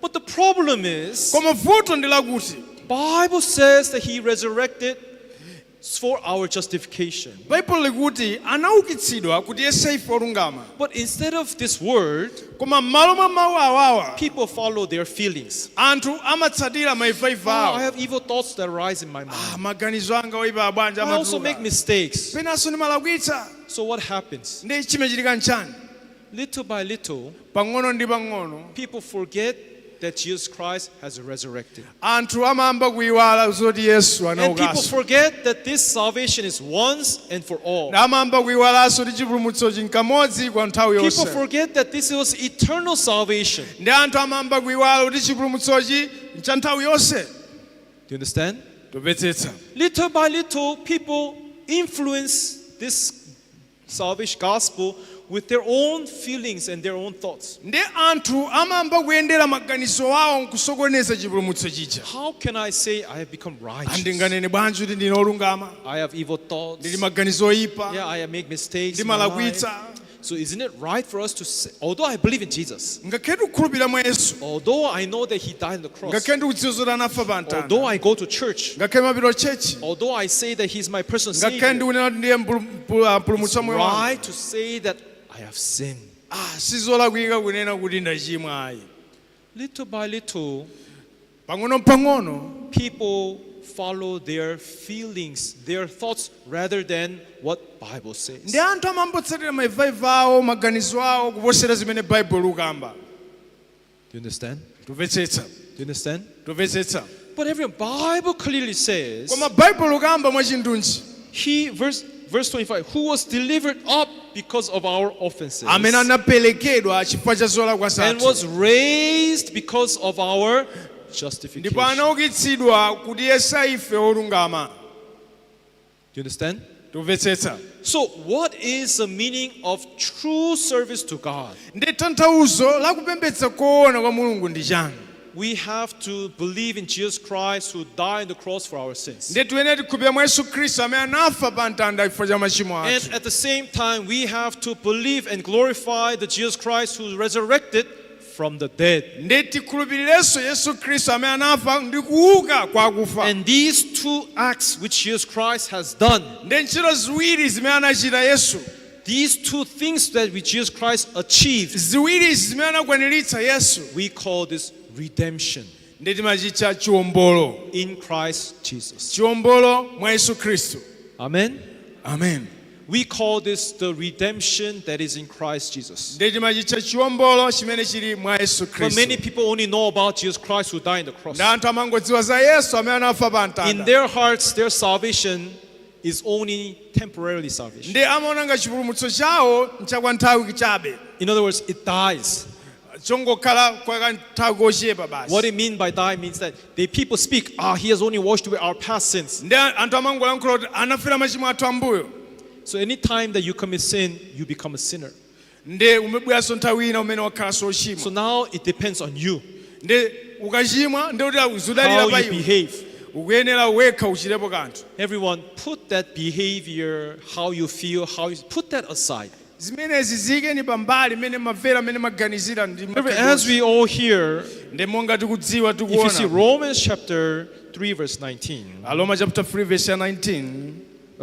But the problem is, Koma vuto ndi lakuti Bible says that he resurrected for our justification. Baibulo likuti anaukitsidwa kuti yese ife olungama. But instead of this word, Koma m'malo mwa mawu awawa people follow their feelings. anthu amatsatira maivaiva Oh, I awo. have evil thoughts that arise in my mind. Maganizo anga oyipa abanja I also make amatuluka. mistakes. Penanso ndimalakwitsa. So what happens? Ndi chimachitika nchani? Little by little, Pang'ono ndi pang'ono people forget that Jesus Christ has resurrected. anthu amayamba kuyiwala zoti Yesu And people anaukanso. forget that this salvation is once and for all. Amayamba kuyiwalanso kuti chipulumutso chinkamodzi kwa nthawi People yonse. forget that this was eternal salvation. Ndi anthu amayamba kuyiwala kuti chipulumutsochi ncha nthawi yonse. Do you understand? Tumvetsetsa. Little by little, people influence this salvation gospel with their own feelings and their own thoughts. Ndi anthu amayamba kuyendera maganizo awo nkusokoneza chipulumutso chija. How can I say I have become righteous? Andinganene bwanji kuti ndine olungama? I have evil thoughts. Ndili maganizo oyipa. Yeah, I make mistakes in my life. Ndimalakwitsa. So isn't it right for us to say, although I believe in Jesus, Ngakhale ndikukhulupirira mwa Yesu, although I know that he died on the cross, ngakhale ndikudziwa zoti anafa pa although mtanda, I go to church, ngakhale mapita church, although I say that he's my personal ngakhale savior, ndikunena kuti ndiye mpulumutsi it's wa moyo wanga, right to say that I have sinned. Ah, sizolakwika kunena kuti ndachimwa ayi. Little by little, Pang'ono pang'ono, people follow their feelings, their thoughts, rather than what Bible says. Ndi anthu amambotsatira maivaiva awo, maganizo awo, kuposera zimene Baibulo ukamba. Do you understand? Tumvetsetsa? Do you understand? Tumvetsetsa? But everyone, Bible clearly says, Koma Baibulo ukamba mwachindunji, he, verse 25, who was delivered up because of our offenses amene anaperekedwa chifukwa cha zolakwa and zathu, was raised because of our ndipo justification. anaukitsidwa kuti yesa ife olungama. Do you understand? Tumvetsetsa? So, what is the meaning of true service to God? Ndi tanthauzo la kupembedza koona kwa Mulungu ndi chani? We have to believe in Jesus Christ who died on the cross for our sins. Ndi tiyenera tikhulupirira mwa Yesu Khristu amene anafa pa mtanda chifukwa cha machimo And athu. at the same time, we have to believe and glorify the Jesus Christ who resurrected from the dead. Ndi tikhulupirirenso Yesu Khristu amene anafa ndi kuuka kwa akufa. And these two acts which Jesus Christ has done, Ndi ntchito ziwiri zimene anachita Yesu, these two things that which Jesus Christ achieved, ziwiri zimene anakwaniritsa Yesu, we call this redemption ndi timachitcha chiwombolo, in Christ Jesus. Chiwombolo mwa Yesu Khristu. Amen. Amen. We call this the redemption that is in Christ Jesus. Ndi timachitcha chiwombolo chimene chili mwa Yesu But many Khristu. people only know about Jesus Christ who died on the cross. Ndi anthu amangodziwa za Yesu amene anafa pa In mtanda. their hearts, their salvation is only temporarily salvation. Ndi amaona nga chipulumutso chawo nchakwa nthawi chabe. In other words, it dies. Chongokhala kwa kanthawi kochepa What basi. it means by die means that the people speak, he has only washed away our past sins. Ndi anthu amangolankhula kuti anafera machimo athu ambuyo. So anytime that you commit sin, you become a sinner. Ndi umabweranso nthawi ina umene wakhalanso So ochimwa. now it depends on you, Ndi ukachimwa ndi kuti uzidalira how pa you iwe. behave. Ukuyenera wekha uchitepo kanthu. Everyone, put that behavior, how you feel, how you put that aside. Zimenezi ziyikeni pambali, mmene mamvera, mmene maganizira ndi As we all hear, ndi monga tikudziwa, if you see tikuona, Romans chapter 3, verse 19, Aroma chapter 3 verse ya 19,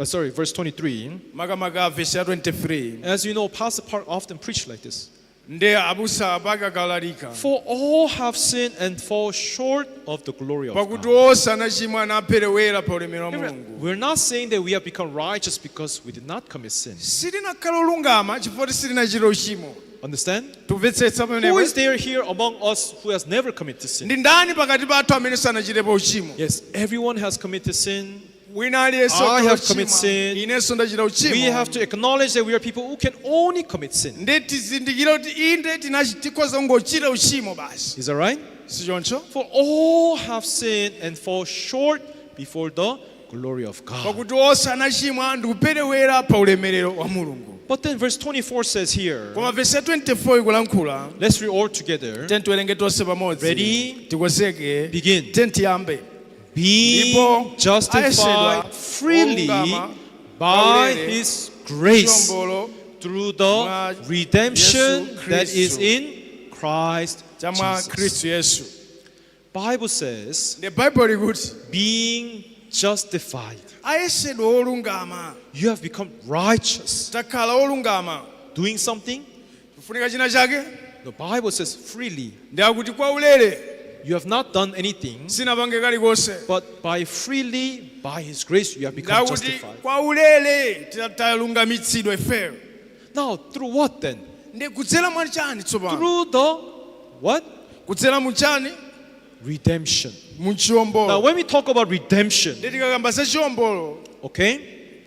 sorry, verse 23, makamaka verse ya 23, as you know, Pastor Park often preached like this. Ndi abusa apakakalalika, For all have sinned and fall short of the glory of pakuti God. onse anachimwa anaperewera pa ulemerero wa Mulungu. We're not saying that we have become righteous because we did not commit sin. Sitinakhala olungama chifukwa sitinachita uchimo. Understand? Tumvetsetsa Who pamenepo? is there here among us who has never committed sin? Ndi ndani pakati pathu amene sanachitepo uchimo? Yes, everyone has committed sin. Wina aliyense I wakhala have committed uchimwa. sin. Inenso ndachita We uchimo. have to acknowledge that we are people who can only commit sin. Ndi tizindikire kuti inde tikhoza kungochita uchimo basi. Is that right? Sichoncho? For all have sinned and fall short before the glory of God. Pakuti onse anachimwa ndi kuperewera pa ulemerero wa Mulungu. But then verse 24 says here, Koma verse ya 24 ikulankhula. Let's read all together. Tiyeni tiwerenge tonse pamodzi. Ready? Tikonzeke. Begin. Tiyeni tiyambe. Being Ndipo justified ayesedwa freely olungama by paulere his grace chiwombolo through the mwa redemption Yesu that is Khristu. in Christ Cha mwa Jesus. Khristu Yesu. Bible says, Ndi Baibulo likuti, being justified, ayesedwa olungama, you have become righteous. Takhala olungama. Doing something, Kufunika china chake? The Bible says freely. Ndi akuti kwa ulere. You have not done anything, Sinapange kalikonse. But by freely, by His grace, you have become Ndakuti justified. kwa ulere talungamitsidwa ifeyo. Now, through what then? Ndi kudzera mwa chani tsopano? Through the what? Kudzera mu chani? Redemption. Mu Now, chiwombolo. when we talk about redemption, Ndi tikakamba za chiwombolo, okay,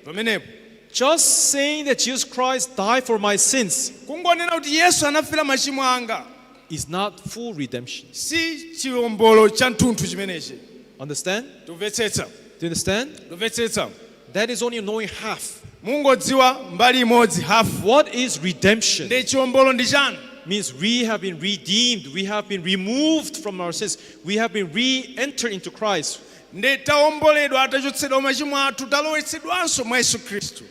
pamenepo, just saying that Jesus Christ died for my sins kungonena kuti Yesu anafera machimo anga, is not full redemption. Si chiwombolo cha mthunthu chimenechi. Understand? Tumvetsetsa? Do you understand? Tumvetsetsa? That is only knowing half. Mungodziwa mbali imodzi, hafu. What is redemption? Ndi chiwombolo ndi chani? Means we have been redeemed, we have been removed from our sins, we have been re-entered into Christ. Ndi tawomboledwa, tachotsedwa machimo athu, talowetsedwanso mwa Yesu Khristu.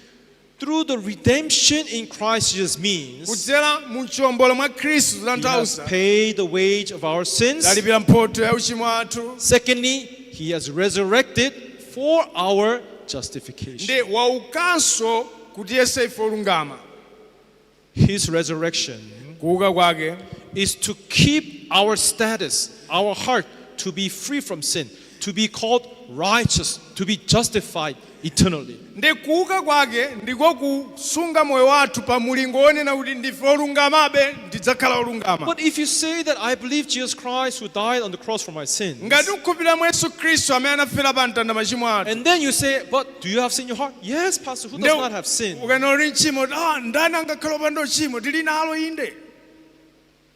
Through the redemption in Christ Jesus means Kudzera mu chiwombolo mwa Khristu He has tanthauza paid the wage of our sins. talipira mphotho ya uchimo athu. Secondly, He has resurrected for our justification. Ndi waukanso kuti yese ife olungama. His resurrection Kuuka kwake is to keep our status, our heart, to be free from sin, to be called righteous, to be justified eternally. Ndi kuuka kwake ndiko kusunga moyo wathu pa mulingo wonena kuti ndife olungamabe, ndidzakhala olungama. But if you say that I believe Jesus Christ who died on the cross for my sins, Ngati ukukhulupirira mwa Yesu Khristu amene anafera pa mtanda machimo athu, and then you say, "But do you have sin in your heart?" "Yes, Pastor, who does not have sin?" Ukanena uli mchimo, ah, ndani angakhala opanda uchimo? Tili nalo, inde.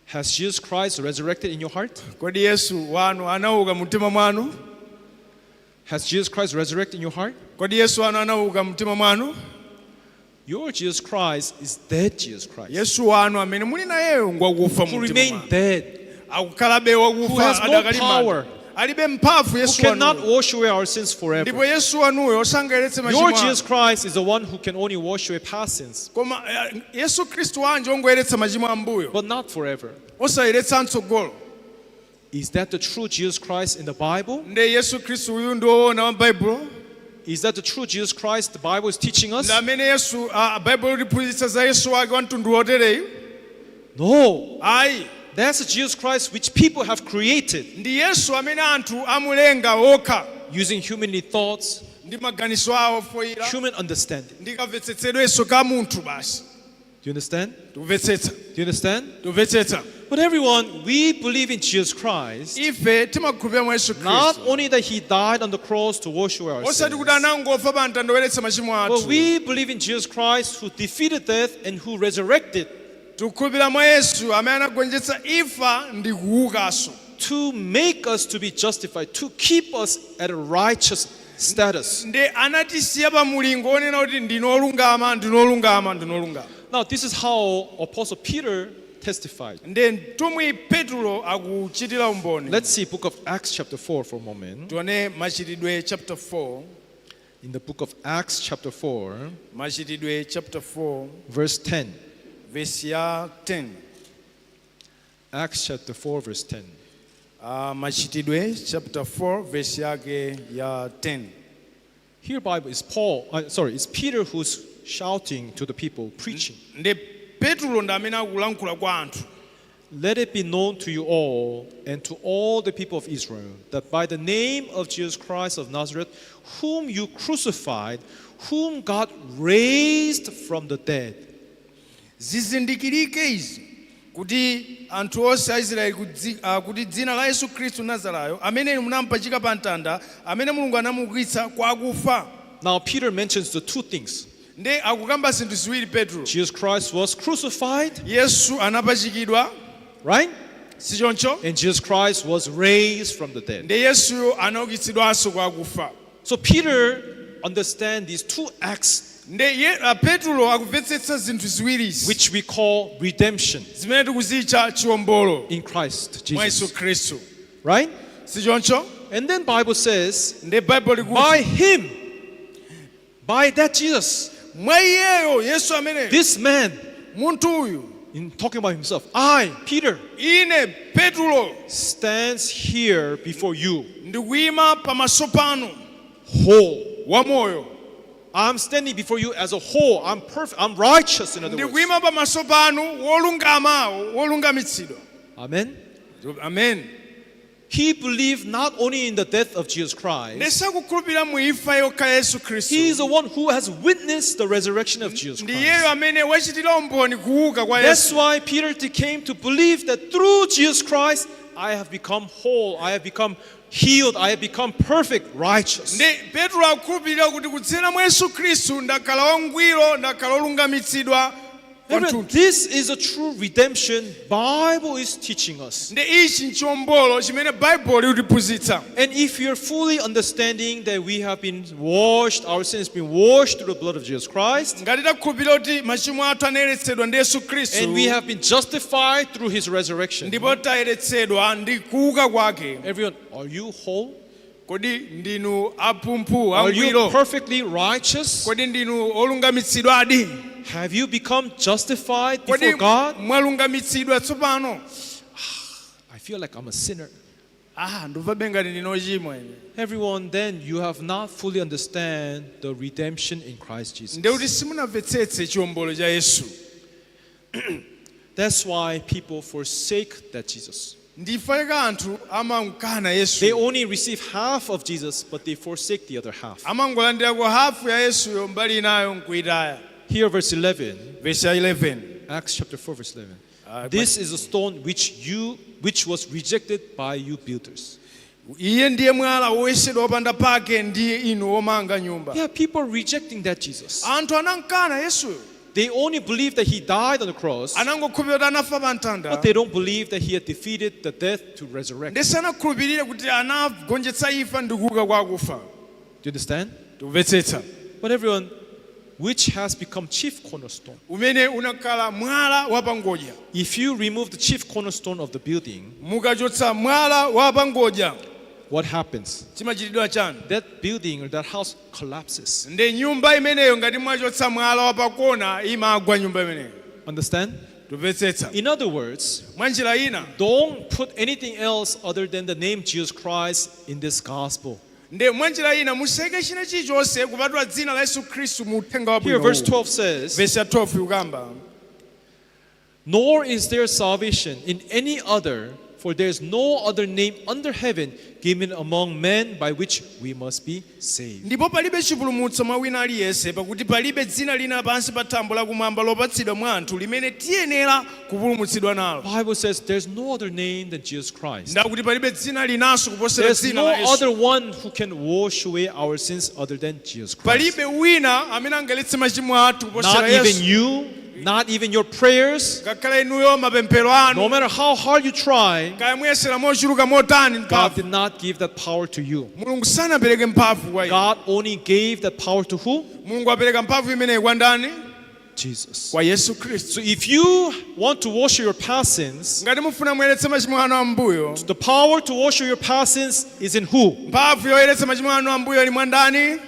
Has Jesus Christ resurrected in your heart? Kodi Yesu wanu anauka mumtima mwanu? Has Jesus Christ resurrected in your heart? Kodi Yesu wanu anauka mumtima mwanu? Your Jesus Christ is dead Jesus Christ, Yesu wanu amene muli nayeyo ngwakufa who mumtima remained mwanu. dead, Akukhalabe who wakufa, has no adakali power, manda, alibe mphamvu who Yesu cannot wanuyo. wash away our sins forever. Ndipo Yesu wanuyo sangayeretse machimo Your anu. Jesus Christ is the one who can only wash away past sins, Koma Yesu Khristu wanje ongoyeretsa machimo ambuyo, but not forever. osayeretsa mtsogolo. Is that the true Jesus Christ in the Bible? Nde Yesu Khristu uyu ndi woona wa Baibulo? Is that the true Jesus Christ the Bible is teaching us? Ndi amene Yesu Baibulo liphunzitsa za Yesu wake wa mtundu wotereyu? No. Ayi. That's the Jesus Christ which people have created Ndi Yesu amene anthu amulenga okha using humanly thoughts, ndi maganizo awo ofoira human understanding. ndi kamvetsetsedwenso ka munthu basi. Do you understand? Tikumvetsetsa? Do you understand? Tikumvetsetsa? But everyone, we believe in Jesus Christ. Ife timakhulupirira mwa Yesu Not Khristu, only that He died on the cross to wash away our osati sins, kuti anangofa pa mtanda woyeretsa machimo but athu. we believe in Jesus Christ who defeated death and who resurrected Tikukhulupirira mwa Yesu amene anagonjetsa imfa ndi kuukanso to make us to be justified, to keep us at a righteous status. ndi anatisiya pa mulingo wonena kuti ndinolungama, ndinolungama, ndinolungama. Now, this is how Apostle Peter testified. Ndi mtumwi Petulo akuchitira umboni. Let's see book of Acts chapter 4 for a moment. Tione Machitidwe chapter 4. In the book of Acts chapter 4, Machitidwe chapter 4, verse 10. Vesi ya 10. Acts chapter 4 verse 10. Machitidwe chapter 4 vesi yake ya 10. Here Bible is Paul, sorry, it's Peter who's shouting to the people, preaching. Ndi Petulo ndi amene akulankhula kwa anthu. "Let it be known to you all and to all the people of Israel that by the name of Jesus Christ of Nazareth, whom you crucified, whom God raised from the dead." Zizindikirike izi kuti anthu onse a Israeli kuti dzina la Yesu Khristu Nazarayo amene munampachika pa mtanda, amene Mulungu anamuukitsa kwa akufa. Now Peter mentions the two things. Ndi akukamba zinthu ziwiri Petro. Jesus Christ was crucified, Yesu anapachikidwa, right? Sichoncho? And Jesus Christ was raised from the dead. Ndi Yesuyo anaukitsidwanso kwa akufa. So Peter understand these two acts Ndi Petro akumvetsetsa zinthu ziwirizi which we call redemption zimene tikuzitcha chiwombolo in Christ mwa Yesu Jesus. Khristu. Right? Sichoncho? And then Bible says Ndi Baibulo likuti by him, by that Jesus, mwa iyeyo Yesu ameneyo, this man, munthu uyu, in talking about himself, I, Peter, ine Petulo, stands here before you ndikuyima pamaso panu whole. wamoyo. I'm standing before you as a whole. I'm perfect. I'm righteous, in other words. Ndikuyima pamaso panu wolungama, wolungamitsidwa. Amen. Amen. He believed not only in the death of Jesus Christ, Ndisakukhulupirira mu imfa yokha ya Yesu he Khristu. is the one who has witnessed the resurrection of Jesus Ndi iyeyo Christ. amene wachitira umboni kuuka kwa That's Yesu. why Peter came to believe that through Jesus Christ, I have become whole, I have become healed, I have become perfect, righteous. Ndi Petro akukhulupirira kuti kudzera mwa Yesu Khristu ndakhala wangwiro, ndakhala wolungamitsidwa, Everyone, Kwathunthu. this is a true redemption Bible is teaching us. Ndi ichi nchiwombolo chimene Baibulo likutiphunzitsa. And if you're fully understanding that we have been washed, our sins been washed through the blood of Jesus Christ, Ngati takhulupirira kuti machimo athu anayeretsedwa ndi Yesu Khristu, and we have been justified through his resurrection. Ndipo tayeretsedwa ndi kuuka kwake, Everyone, are you whole? Kodi ndinu amphumphu, Are you angwiro? Perfectly righteous? Kodi ndinu olungamitsidwadi? Have you become justified Kodi before God? Mwalungamitsidwa tsopano? I feel like I'm a sinner. Ah, ndimvabe ngati ndine ochimwa ine. Everyone, then you have not fully understand the redemption in Christ Jesus. Ndekuti simunamvetsetse chiwombolo cha Yesu. That's why people forsake that Jesus. Ndife anthu amamkana They Yesu. Only receive half of Jesus, but they forsake the other half. Amangolandirako hafu ya Yesuyo, mbali inayo nkuitaya. Here, verse 11, Verse ya 11. Acts chapter 4, verse 11. This is a stone which was rejected by you builders. Iye ndiye mwala woyesedwa wopanda pake ndiye inu womanga nyumba. Yeah, people are rejecting that Jesus. Anthu anamkana Yesuyo. They only believe that he died on the cross, Anangokhulupirira kuti anafa pa mtanda, but they don't believe that he had defeated the death to resurrect. Ndi sanakhulupirire kuti anagonjetsa imfa ndi kuuka kwa akufa. Do you understand? Tikumvetsetsa? But everyone, which has become chief cornerstone? Umene unakhala mwala wapangodya. If you remove the chief cornerstone of the building, Mukachotsa mwala wapangodya, what happens? Chimachitidwa chani? That building or that house collapses. Ndi nyumba imeneyo ngati mwachotsa mwala wapakona imagwa nyumba imeneyo. Understand? Tumvetsetsa? In other words, Mwa njira ina, don't put anything else other than the name Jesus Christ in this gospel. Ndi mwa njira ina musayike china chilichonse kupatula dzina la Yesu Khristu mu uthenga Here, wabwino. Verse 12 says, Verse ya 12 ikukamba, "Nor is there salvation in any other, for there is no other name under heaven given among men by which we must be saved." Ndipo palibe chipulumutso mwa wina aliyense, pakuti palibe dzina lina pansi pa thambo lakumwamba lopatsidwa mwa anthu limene tiyenera kupulumutsidwa nalo. Bible says there's no other name than Jesus Christ. Ndakuti palibe dzina linanso kuposera There's dzina no la Yesu. Other one who can wash away our sins other than Jesus Christ. Palibe wina amene angaletse machimo athu kuposera Not even Yesu. You, not even your prayers. Ngakhale inuyo mapemphero anu. No matter how hard you try, Kaya muyesera mochuluka motani God mphamvu, did not give that power to you. Mulungu sanapereke mphamvu kwa inu. God only gave that power to who? Mulungu apereka mphamvu imeneyi kwa ndani? Jesus. Kwa Yesu Khristu. So if you want to wash your past sins, Ngati mufuna muyeretse machimo anu ambuyo, the power to wash your past sins is in who? Mphamvu yoyeretsa machimo anu ambuyo ili mwa ndani?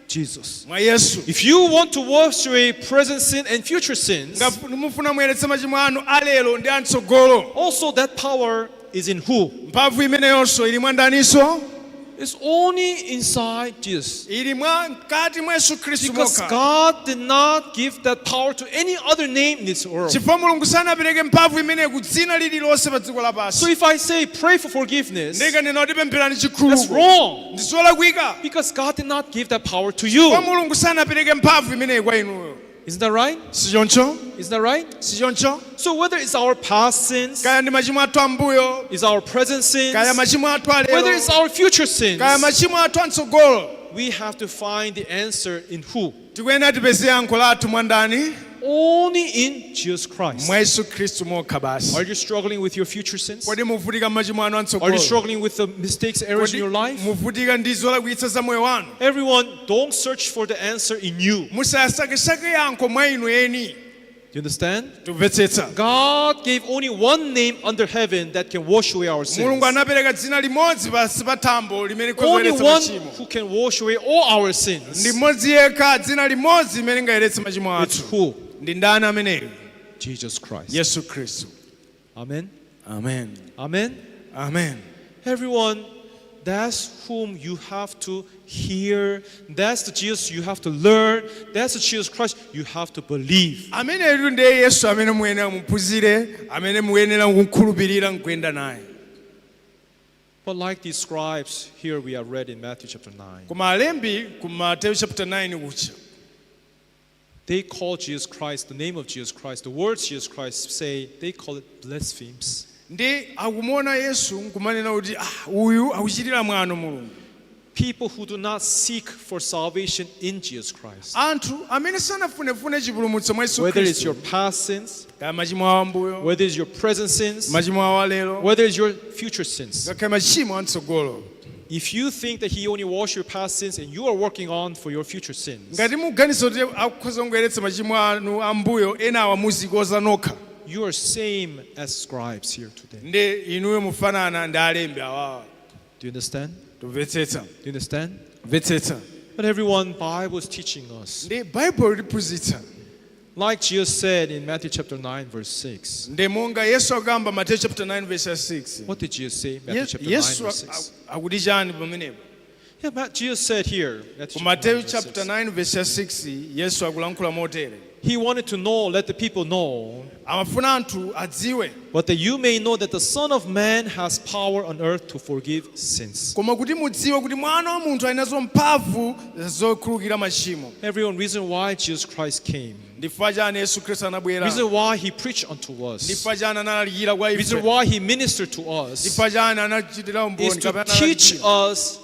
Jesus. Mwa Yesu. If you want to wash away present sin and future sins, Ngati mufuna muyeretse machimo anu alero ndi amtsogolo, also that power is in who? Mphamvu imeneyonso ili mwa ndaninso? It's only inside Jesus. Ili mwa mkati mwa Yesu Khristu Because mokha. God did not give that power to any other name in this world. Chifukwa Mulungu sanapereke mphamvu imeneyi ku dzina lililonse pa dziko lapansi. So if I say pray for forgiveness, Ndikanena kuti pempherani that's chikhululuko, wrong. Ndi zolakwika. Because God did not give that power to Kwa you. Mulungu sanapereke mphamvu imeneyi kwa inuyo. Isn't that right? Sichoncho? Isn't that right? Sichoncho? So whether it's our past sins, Kaya ndi machimo athu ambuyo, is our present sins, kaya machimo athu whether alero, it's our future sins, kaya machimo athu amtsogolo, we have to find the answer in who? Tikuyenera tipeze yankho lathu mwa ndani? Only in Jesus Christ. Mwa Yesu Khristu mokha basi. Are you struggling with your future sins? Kodi muvutika machimo anu Are you amtsogolo? struggling with the mistakes, errors in Kodi your life? muvutika ndi zolakwitsa za moyo wanu? Everyone, don't search for the answer in you. Musasakesake yankho mwa inu eni. Do you understand? Tumvetsetsa? God gave only one name under heaven that can wash away our sins. Mulungu anapereka dzina limodzi pansi pa thambo limene Only likhoza one machimo. Who can wash away all our Ndi sins. mmodzi yekha, dzina limodzi limene lingayeretse machimo It's athu. who? Ndi ndani ameneyo? Jesus Christ. Yesu Khristu. Amen. Amen. Amen. Amen. Everyone, that's whom you have to hear. That's the Jesus you have to learn. That's the Jesus Christ you have to believe. Ameneyu ndiye Yesu amene muyenera muphunzire, amene muyenera kukhulupirira nkuyenda naye. But like these scribes here we have read in Matthew chapter 9, Koma alembi ku Mateyu chapter 9 kucha, they call Jesus Christ, the name of Jesus Christ, the words Jesus Christ say, they call it blasphemes. Ndi akumuona Yesu nkumanena kuti ah, uyu akuchitira mwano Mulungu. People who do not seek for salvation in Jesus Christ. Anthu amene sanafunefune chipulumutso mwa Yesu Whether it's Khristu, your past sins, kaya machimo awo ambuyo, whether it's your present sins, machimo awo alero, whether it's your future sins. ngakhale machimo amtsogolo. If you think that He only washed your past sins and you are working on for your future sins, Ngati muganiza kuti akukhoza kungoyeretsa machimo anu ambuyo, enawa muzikoza nokha, you are same as scribes here today. Ndi inuyo mufanana ndi alembi awawa. Do you understand? Tumvetsetsa? Do you understand? Mvetsetsa. But everyone, Bible is teaching us. Ndi Baibulo liphunzitsa. Like Jesus said in Matthew chapter 9, verse 6. Ndi monga Yesu akamba Mateyu chapter 9 verse 6. What did Jesus say? Matthew chapter 9, Yesu verse 6. akuti chani pamenepo? Yeah, Jesus said here, Matthew Ku chapter 9, Mateyu verse chapter 6. 9 verse 6, Yesu akulankhula motere. He wanted to know, let the people know, Amafuna anthu adziwe, but that you may know that the Son of Man has power on earth to forgive sins. Koma kuti mudziwe kuti mwana wa munthu ali nazo mphamvu zokhululukira machimo. Everyone, reason why Jesus Christ came, Ndifukwa chani Yesu Khristu anabwera? Reason why He preached unto us, Ndifukwa chani analalikira kwa reason ife? why He ministered to us, Ndifukwa chani anachitira is umboni to kapena teach analalikira? us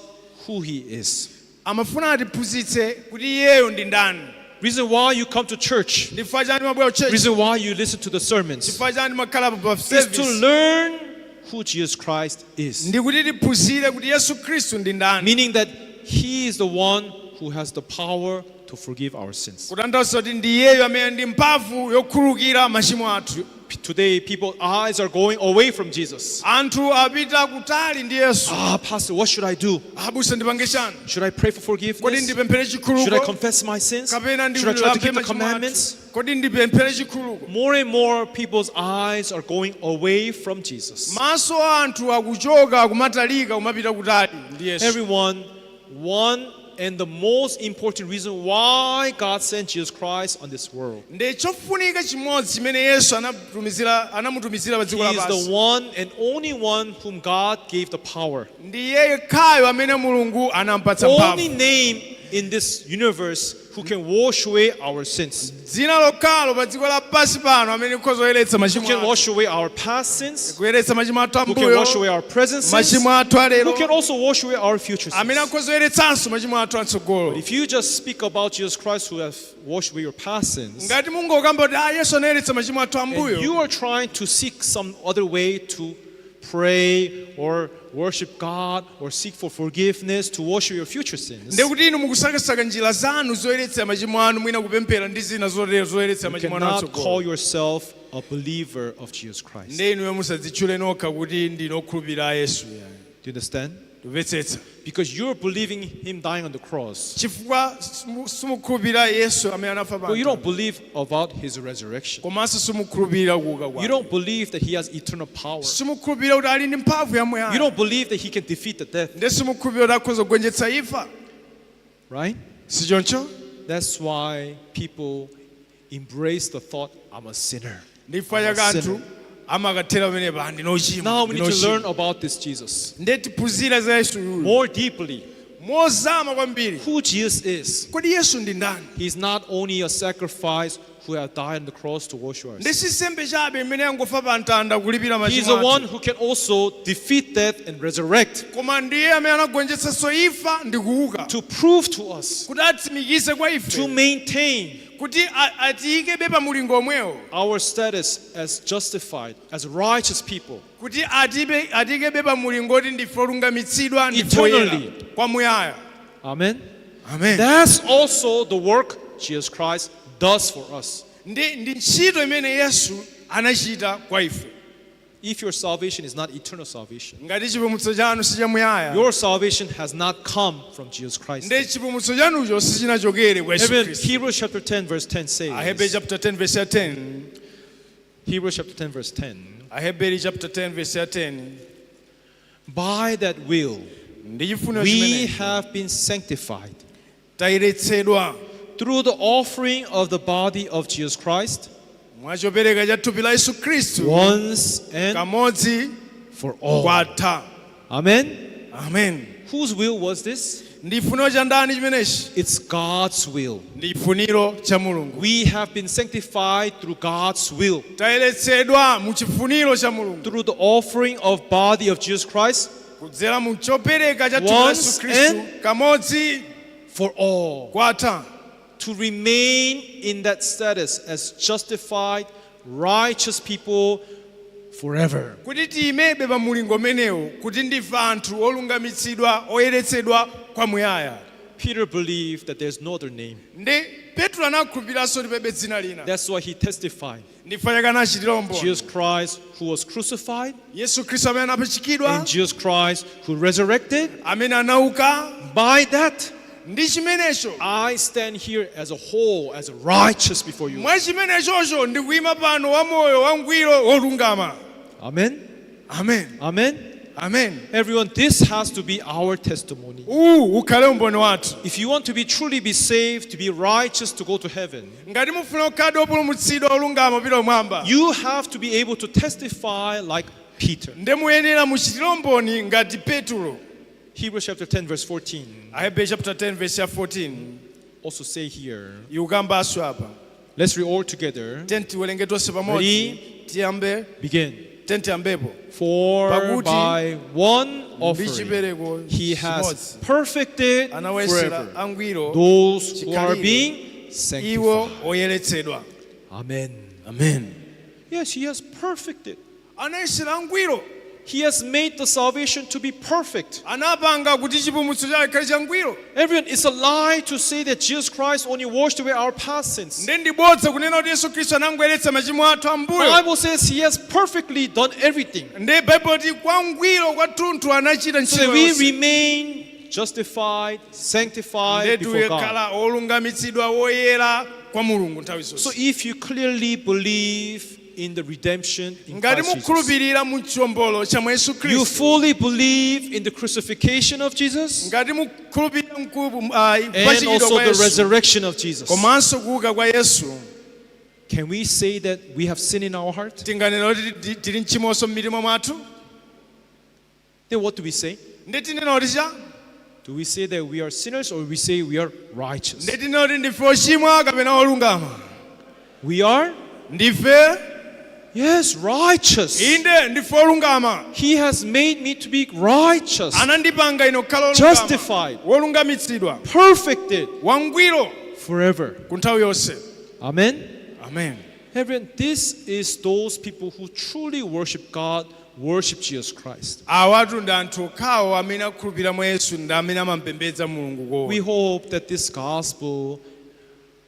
who He is. Amafuna atiphunzitse kuti iyeyo ndi ndani. Reason why you come to church, Ndifukwa chani mabwera church? Reason why you listen to the sermons, Ndifukwa chani makhala pa is to service? learn who Jesus Christ is. Ndi kuti tiphunzire kuti Yesu Khristu ndi ndani. Meaning that He is the one who has the power to forgive our sins. Kutanthauza kuti ndi iyeyo amene ndi mphamvu yokhululukira machimo athu. Today, people's eyes are going away from Jesus. Anthu apita kutali ndi Yesu. Ah, Pastor, what should I do? Abusa, ndipange chani? Should I pray for Kodi forgiveness? ndipemphere Should I chikhululuko confess my sins? kapena Should I try to ndilape keep the machimo athu? commandments? Kodi ndipemphere chikhululuko? More and more people's eyes are going away from Jesus. Maso a anthu akuchoka, kumatalika, kumapita kutali ndi Yesu. Everyone, one and the most important reason why God sent Jesus Christ on this world. Ndi chofunika chimodzi chimene Yesu anamutumizira pa dziko He is the lapansi. One and only one whom God gave the power. Ndi iye yekhayo amene Mulungu anampatsa Only mphamvu. name in this universe who can wash away our sins, Dzina lokhalo pa dziko lapansi pano amene likhoza kuyeretsa who machimo can athu. wash away our past sins, Kuyeretsa machimo athu who can ambuyo, wash away our present sins, machimo athu alero, who can also wash away our future amene sins. akhoza kuyeretsanso machimo athu amtsogolo. If you just speak about Jesus Christ who has washed away your past sins, Ngati mungokamba kuti ah, Yesu anayeretsa machimo athu and ambuyo, you are trying to seek some other way to pray or worship God or seek for forgiveness to wash away your future sins, ndiye kuti inu mukusakasaka njira zanu zoyeretsera machimo anu, mwina kupemphera ndi zina zotero zoyeretsera you machimo anu cannot call amtsogolo, yourself a believer of Jesus Christ. ndiye inuyo musadzitchule nokha kuti ndinu okhulupirira a Yesu. Do you understand? Tumvetsetsa? Because you're believing Him dying on the cross. Chifukwa simukhulupirira Yesu amene anafa But you pa, don't believe about His resurrection. komanso simukhulupirira kuuka You kwake. don't believe that He has eternal power. Simukhulupirira kuti ali ndi mphamvu You yamuyaya. don't believe that He can defeat the death, Ndiye simukhulupirira kuti akhoza kugonjetsa imfa. Right? Sichoncho? That's why people embrace the thought, "I'm a sinner." Ndi chifukwa I'm a chake anthu sinner. amakathera pamene pa, "Ndinochimwa, Now we need to ndinochimwa." learn about this Jesus Ndiye tiphunzire za Yesu uyu more deeply. Mozama kwambiri. Who Jesus is. Kodi Yesu ndi ndani? He's not only a sacrifice who had died on the cross to wash our Ndi sins. si nsembe chabe imene yangofa pa mtanda kulipira He's the machimo one athu. who can also defeat death and resurrect Koma ndiye amene anagonjetsanso imfa ndi kuuka, to prove to us, kuti atsimikize kwa to ife, maintain kuti atiyikebe pa mulingo omwewo, our status as justified, as righteous people. Kuti atiyikebe pa mulingo oti ndife olungamitsidwa, ndife oyera Eternally. kwamuyaya. Amen. Amen. That's also the work Jesus Christ does for us. Ndi ntchito imene Yesu anachita kwa ife. If your salvation is not eternal salvation, Ngati chipulumutso chanu sichamuyaya, your salvation has not come from Jesus Christ. ndi chipulumutso chanucho sichinachokere kwa Yesu Even Khristu. Hebrews chapter 10, verse 10 Aheberi says, chapter 10 verse ya 10. Hebrews chapter 10, verse 10, Aheberi chapter 10 verse ya 10. By that will, Ndi chifuniro we chimene have been sanctified tayeretsedwa through the offering of the body of Jesus Christ mwachopereka cha thupi la Yesu Khristu once and kamodzi for all. kwatha. Amen. Amen. Whose will was this? Ndi chifuniro cha ndani chimenechi? It's God's will. Ndi chifuniro cha Mulungu. We have been sanctified through God's will, Tayeretsedwa mu chifuniro cha Mulungu through the offering of body of Jesus Christ Kudzera mu chopereka cha thupi la Once Yesu Khristu and kamodzi for all. Kwatha. To remain in that status as justified, righteous people forever. Kuti tiyimebe pa mulingo umenewu kuti ndife anthu olungamitsidwa oyeretsedwa kwamuyaya. Peter believed that there's no other name. Ndi Petro anakhulupiriranso kuti palibe dzina lina. That's why he testified. Ndifa chake anachitira umboni. Jesus Christ who was crucified Yesu Khristu amene anapachikidwa and Jesus Christ who resurrected. Amene anauka. By that, ndi chimenecho I stand here as a whole, as a righteous before you. Mwa chimenechocho ndikuyima pano wamoyo wangwiro wolungama. Amen. Amen. Amen. Amen. Everyone, this has to be our testimony. Uwu ukhale umboni wathu. If you want to be truly be saved, to be righteous, to go to heaven, ngati mufuna kukhala opulumutsidwa olungama kupita kumwamba you have to be able to testify like Peter. Nde muyenera muchitire umboni ngati Petro. Hebrews chapter 10, verse 14 Ahebrew chapter 10 verse ya 14 also say here. Ikukambanso apa. Let's read all together. Tiyeni tiwerenge tonse pamodzi. Ready? Tiyambe. Begin. Tiyeni tiyambepo. For Pakuti by one ndi offering chipereko he has chimodzi perfected anawayesera forever angwiro those who are chikhalire being iwo sanctified. oyeretsedwa. Amen. Amen. Yes, he has perfected. Anayesera angwiro. He has made the salvation to be perfect. Anapanga kuti chipulumutso chake chikhale changwiro. Everyone, it's a lie to say that Jesus Christ only washed away our past sins. Nde ndibodza kunena kuti Yesu Khristu anangoyeretsa machimo athu The ambuyo. Bible says he has perfectly done everything. Nde Baibulo ti kwangwiro kwathunthu anachita So that ntchito we yonse. Remain justified, sanctified Nde before God. tikhala olungamitsidwa woyera kwa Mulungu nthawi So zonse. if you clearly believe in the redemption in Ngati Christ Jesus, mukhulupirira mu chiwombolo cha mwa Yesu you Khristu fully believe in the crucifixion of Jesus ngati mukhulupirira and kupachikidwa also kwa the Yesu resurrection of Jesus, komanso kuuka kwa Yesu can we say that we have sin in our heart? Tinganena kuti tili mchimonso m'mitima mwathu? Then what do we say? Ndi tinena kuti cha? Do we say that we are sinners or we say we are righteous? Ndi tinena kuti ndife ochimwa kapena olungama? We are? Ndife Yes, righteous. Inde ndife olungama. He has made me to be righteous, anandipanga ine kukhala olungama justified, wolungamitsidwa perfected wangwiro forever. Ku nthawi yonse. Amen. Amen. Everyone, this is those people who truly worship God, worship Jesus Christ. Awatu ndi anthu okhawo amene akhulupirira mwa Yesu ndi amene amampembedza Mulungu We koona. Hope that this gospel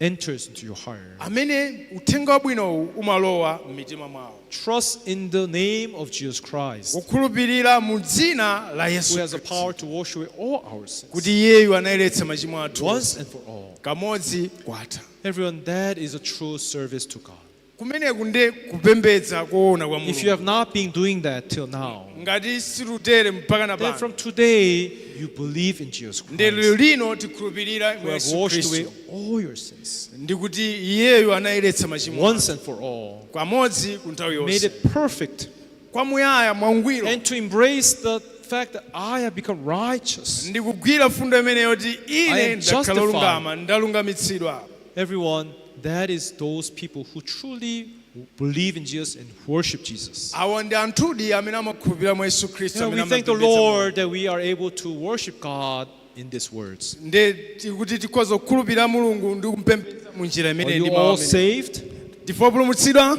enters into your heart. Amene uthenga wabwinowu umalowa m'mitima mwawo. Trust in the name of Jesus Christ, kukhulupirira mu dzina la Yesu who has the Khristu, power to wash away all our sins kuti iyeyu anayeretsa machimo athu once and for all. Kamodzi kwatha. Everyone, that is a true service to God. Kumeneku ndi kupembedza koona kwa If you Mulungu. Have not been doing that till now, ngati silutere mpaka na then pano from today you believe in Jesus ndi Christ, lero lino tikhulupirira who mwa have Yesu washed away Khristu all your sins ndikuti iyeyu anayeretsa machimo once and for all, kamodzi ku nthawi made yonse it perfect, kwamuyaya mwangwiro and to embrace the fact that I have become righteous. Ndikugwira fundo imeneyo kuti I ine am ndakhala justified. olungama ndalungamitsidwa. Everyone, that is those people who truly believe in Jesus and worship Jesus. Awa ndi anthudi amene amakhulupirira mwa Yesu Khristu We amene thank the amapembedza Mulungu. Lord that we are able to worship God in these words. Nde tikuti tikhoza kukhulupirira Mulungu ndi kumpembedza mu njira Are imene you ndi mawu all amene. Saved? Ndife opulumutsidwa?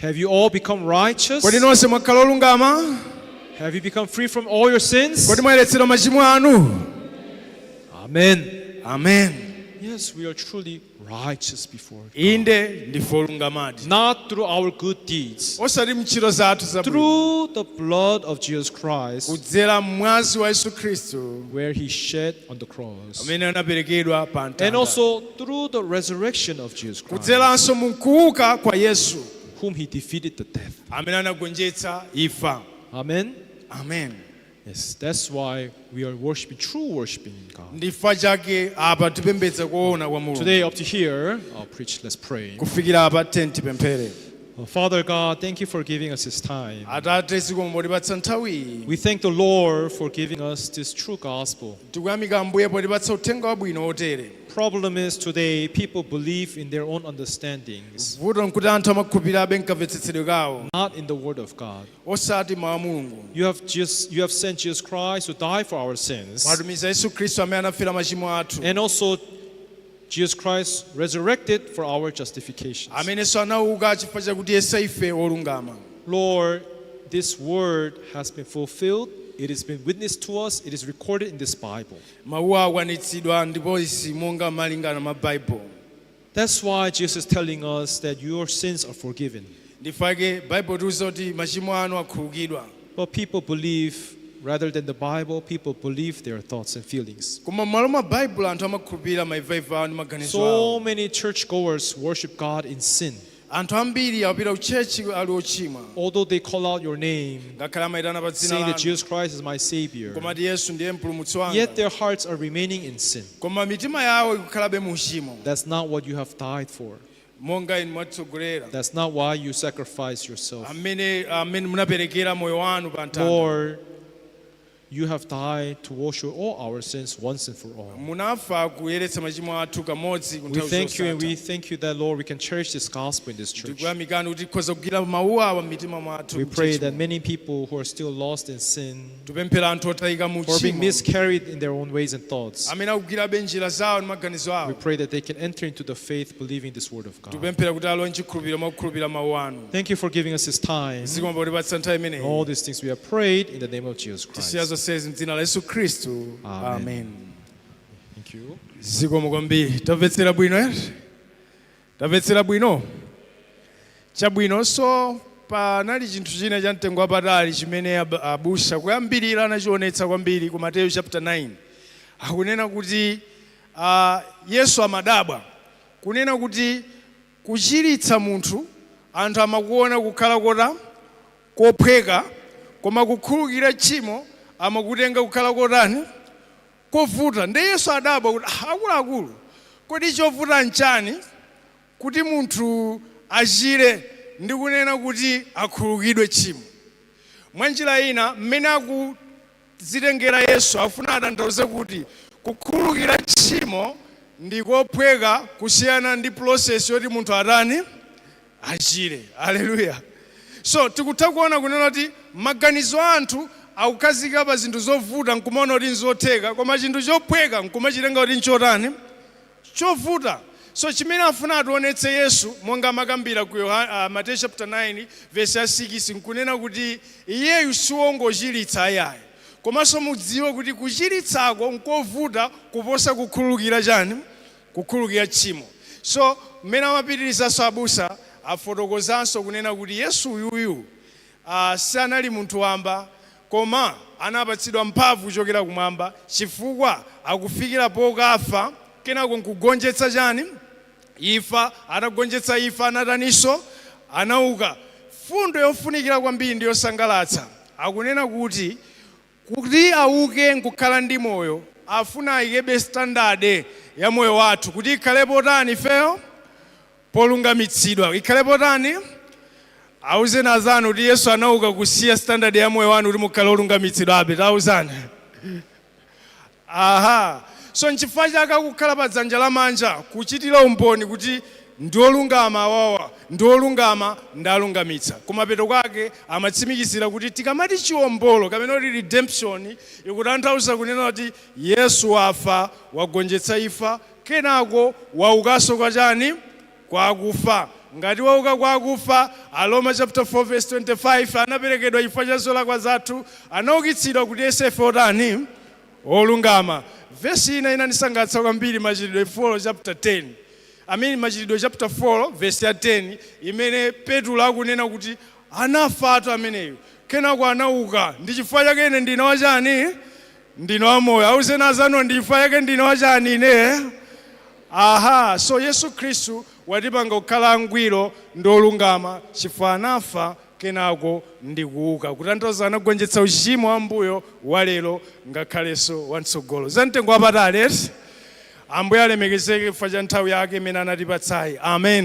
Have you all become righteous? Kodi nonse mwakhala olungama? Have you become free from all your sins? Kodi mwayeretsedwa machimo anu? Amen. Amen. Yes, we are truly righteous before God. Inde ndife olungamadi. Not through our good deeds, osati mntchito zathu zabwino through the blood of Jesus Christ, kudzera mwazi wa Yesu Khristu where he shed on the cross, amene anaperekedwa pa and mtanda also through the resurrection of Jesus Christ, kudzeranso mu kuuka kwa Yesu whom he defeated the death. Amene anagonjetsa imfa. Amen. Amen. Yes, that's why we are worshiping, true worshiping in God. Ndifa chake apa tipembedza kuona kwa Mulungu. Today, up to here, I'll preach. Let's pray. Kufikira apa tiyeni tipemphere. Father God, thank you for giving us this time. Atate, zikomo potipatsa nthawiyi. We thank the Lord for giving us this true gospel. Tikuyamika Ambuye potipatsa uthenga wabwino otere. Problem is, today people believe in their own understandings, Vuto nkuti anthu amakhulupirirabe mkamvetsetsedwe kawo, not in the word of God. Osati mawu a Mulungu. You have sent Jesus Christ to die for our sins. Mwatumiza Yesu Khristu amene anafera machimo athu. And also Jesus Christ resurrected for our justifications. Amenenso anauka chifukwa chakuti yesa ife olungama. Lord, this word has been fulfilled. It has been witnessed to us. It is recorded in this Bible. Mawuwa akwanitsidwa ndipo izi monga malingana ma Baibulo. That's why Jesus is telling us that your sins are forgiven. Ndifake Baibulo tiuza kuti machimo anu akhululukidwa. But people believe, rather than the Bible, people believe their thoughts and feelings. Koma m'malo mwa Baibulo anthu amakhulupirira maimvaimva awo ndi maganizo awo. So many churchgoers worship God in sin. Anthu ambiri apita ku church ali ochimwa. Although they call out your name, Ngakhale amayitana pa dzina saying that lanu, Jesus Christ is my Savior, komati Yesu ndiye mpulumutsi yet wanga, their hearts are remaining in sin. Koma mitima yawo ikukhalabe mu uchimo. That's not what you have died for. Monga inu mwatitsogolera. That's not why you sacrifice yourself. Amene munaperekera moyo wanu pa mtanda. Lord, you have died to wash away all our sins once and for all. Munafa kuyeretsa machimo athu kamodzi ku We nthawi thank you and we zosatha. Thank you that, Lord, we can cherish this gospel in this church. Tikuyamikani kuti tikhoza kugwira mawu awa m'mitima mwathu We mu pray church. that many people who are still lost in sin, Tipemphera anthu otayika mu who are being tchimo, miscarried in their own ways and thoughts, amene akugwirabe njira zawo ndi maganizo we awo, pray that they can enter into the faith believing this word of God. Tikupemphera kuti alowe mchikhulupiriro mwakukhulupirira mawu anu. Thank you for giving us this time. Zikomo potipatsa nthawi imeneyi. All these things we have prayed in the name of Jesus Tisiya Christ. Zonsezi mdzina la Yesu Khristu. Amen. Amen. Thank you. Zikomo kwambiri. Tamvetsera bwino eh? Tamvetsera bwino chabwino. So panali chinthu china cha mtengo wapatali chimene abusa kuyambirira anachionetsa kwambiri ku Mateyu chapter 9. Akunena kuti Yesu amadabwa kunena kuti kuchiritsa munthu anthu amakuona kukhala kota kophweka, koma kukhululukira tchimo amakutenga kukhala kotani? Kovuta. Ndi Yesu adabwa kuti, "Ah, akuluakulu, kodi chovuta nchani kuti munthu achire ndi kunena kuti akhululukidwe tchimo?" Mwa njira ina mmene akuzitengera Yesu afuna atanthauze kuti kukhululukira tchimo ndi kophweka kusiyana ndi process yoti munthu atani? Achire. Aleluya. So tikutha kuona kunena kuti maganizo a anthu akukhazika pa zinthu zovuta nkumaona kuti nzotheka, koma chinthu chophweka nkumachitenga kuti nchotani? Chovuta. So chimene afuna ationetse Yesu monga amakambira ku Mateyu chapter 9 verse ya 6 nkunena kuti iyeyu siwongochiritsa ayayi, komanso mudziwe kuti kuchiritsako nkovuta kuposa kukhululukira chani? Kukhululukira tchimo. So mmene amapitirizaso abusa afotokozanso kunena kuti Yesu uyuyu sanali munthu wamba, koma anapatsidwa mphamvu kuchokera kumwamba chifukwa akufikira pokafa kenako nkugonjetsa chani? Imfa. Atagonjetsa imfa anataninso? Anauka. Fundo yofunikira kwambiri ndi yosangalatsa, akunena kuti kuti auke nkukhala ndi moyo afuna ayikebe standard ya moyo wathu kuti ikhale potani ifeyo? Polungamitsidwa. Ikhale potani? Auzeni azanu kuti Yesu anauka kusiya standard ya moyo wanu kuti mukhale olungamitsidwabe. Tauzani. Aha, so nchifukwa chake akukhala pa dzanja lamanja kuchitira umboni kuti ndi olungama awawa, ndi olungama, ndalungamitsa. Kumapeto kwake amatsimikizira kuti tikamati chiwombolo kapena kuti redemption ikutanthauza kunena kuti Yesu wafa, wagonjetsa imfa, kenako waukanso kwa chani? Kwakufa. Ngati wauka kwakufa, Aroma chapter 4 verse 25, anaperekedwa chifukwa cha zolakwa zathu, anaukitsidwa kuti ife otani? Olungama. Vesi ina inandisangalatsa kwambiri, Machitidwe 4 chapter 10, I mean, Machitidwe chapter 4 verse ya 10, imene Petro akunena kuti anafa atu ameneyo, kenako anauka, ndi chifukwa chake ine ndine wachani? Ndine wamoyo. Auzeni azanu, ndi chifukwa chake ndine wachani ine? Aha, so Yesu Khristu watipanga kukhala angwiro ndi olungama chifukwa anafa kenako ndi kuuka, kutanthauza anagonjetsa uchimo wambuyo, walero, ngakhalenso wamtsogolo. Zamtengo wapatali. Ambuye alemekezeke chifukwa cha nthawi yake imene anatipatsayi. Amen.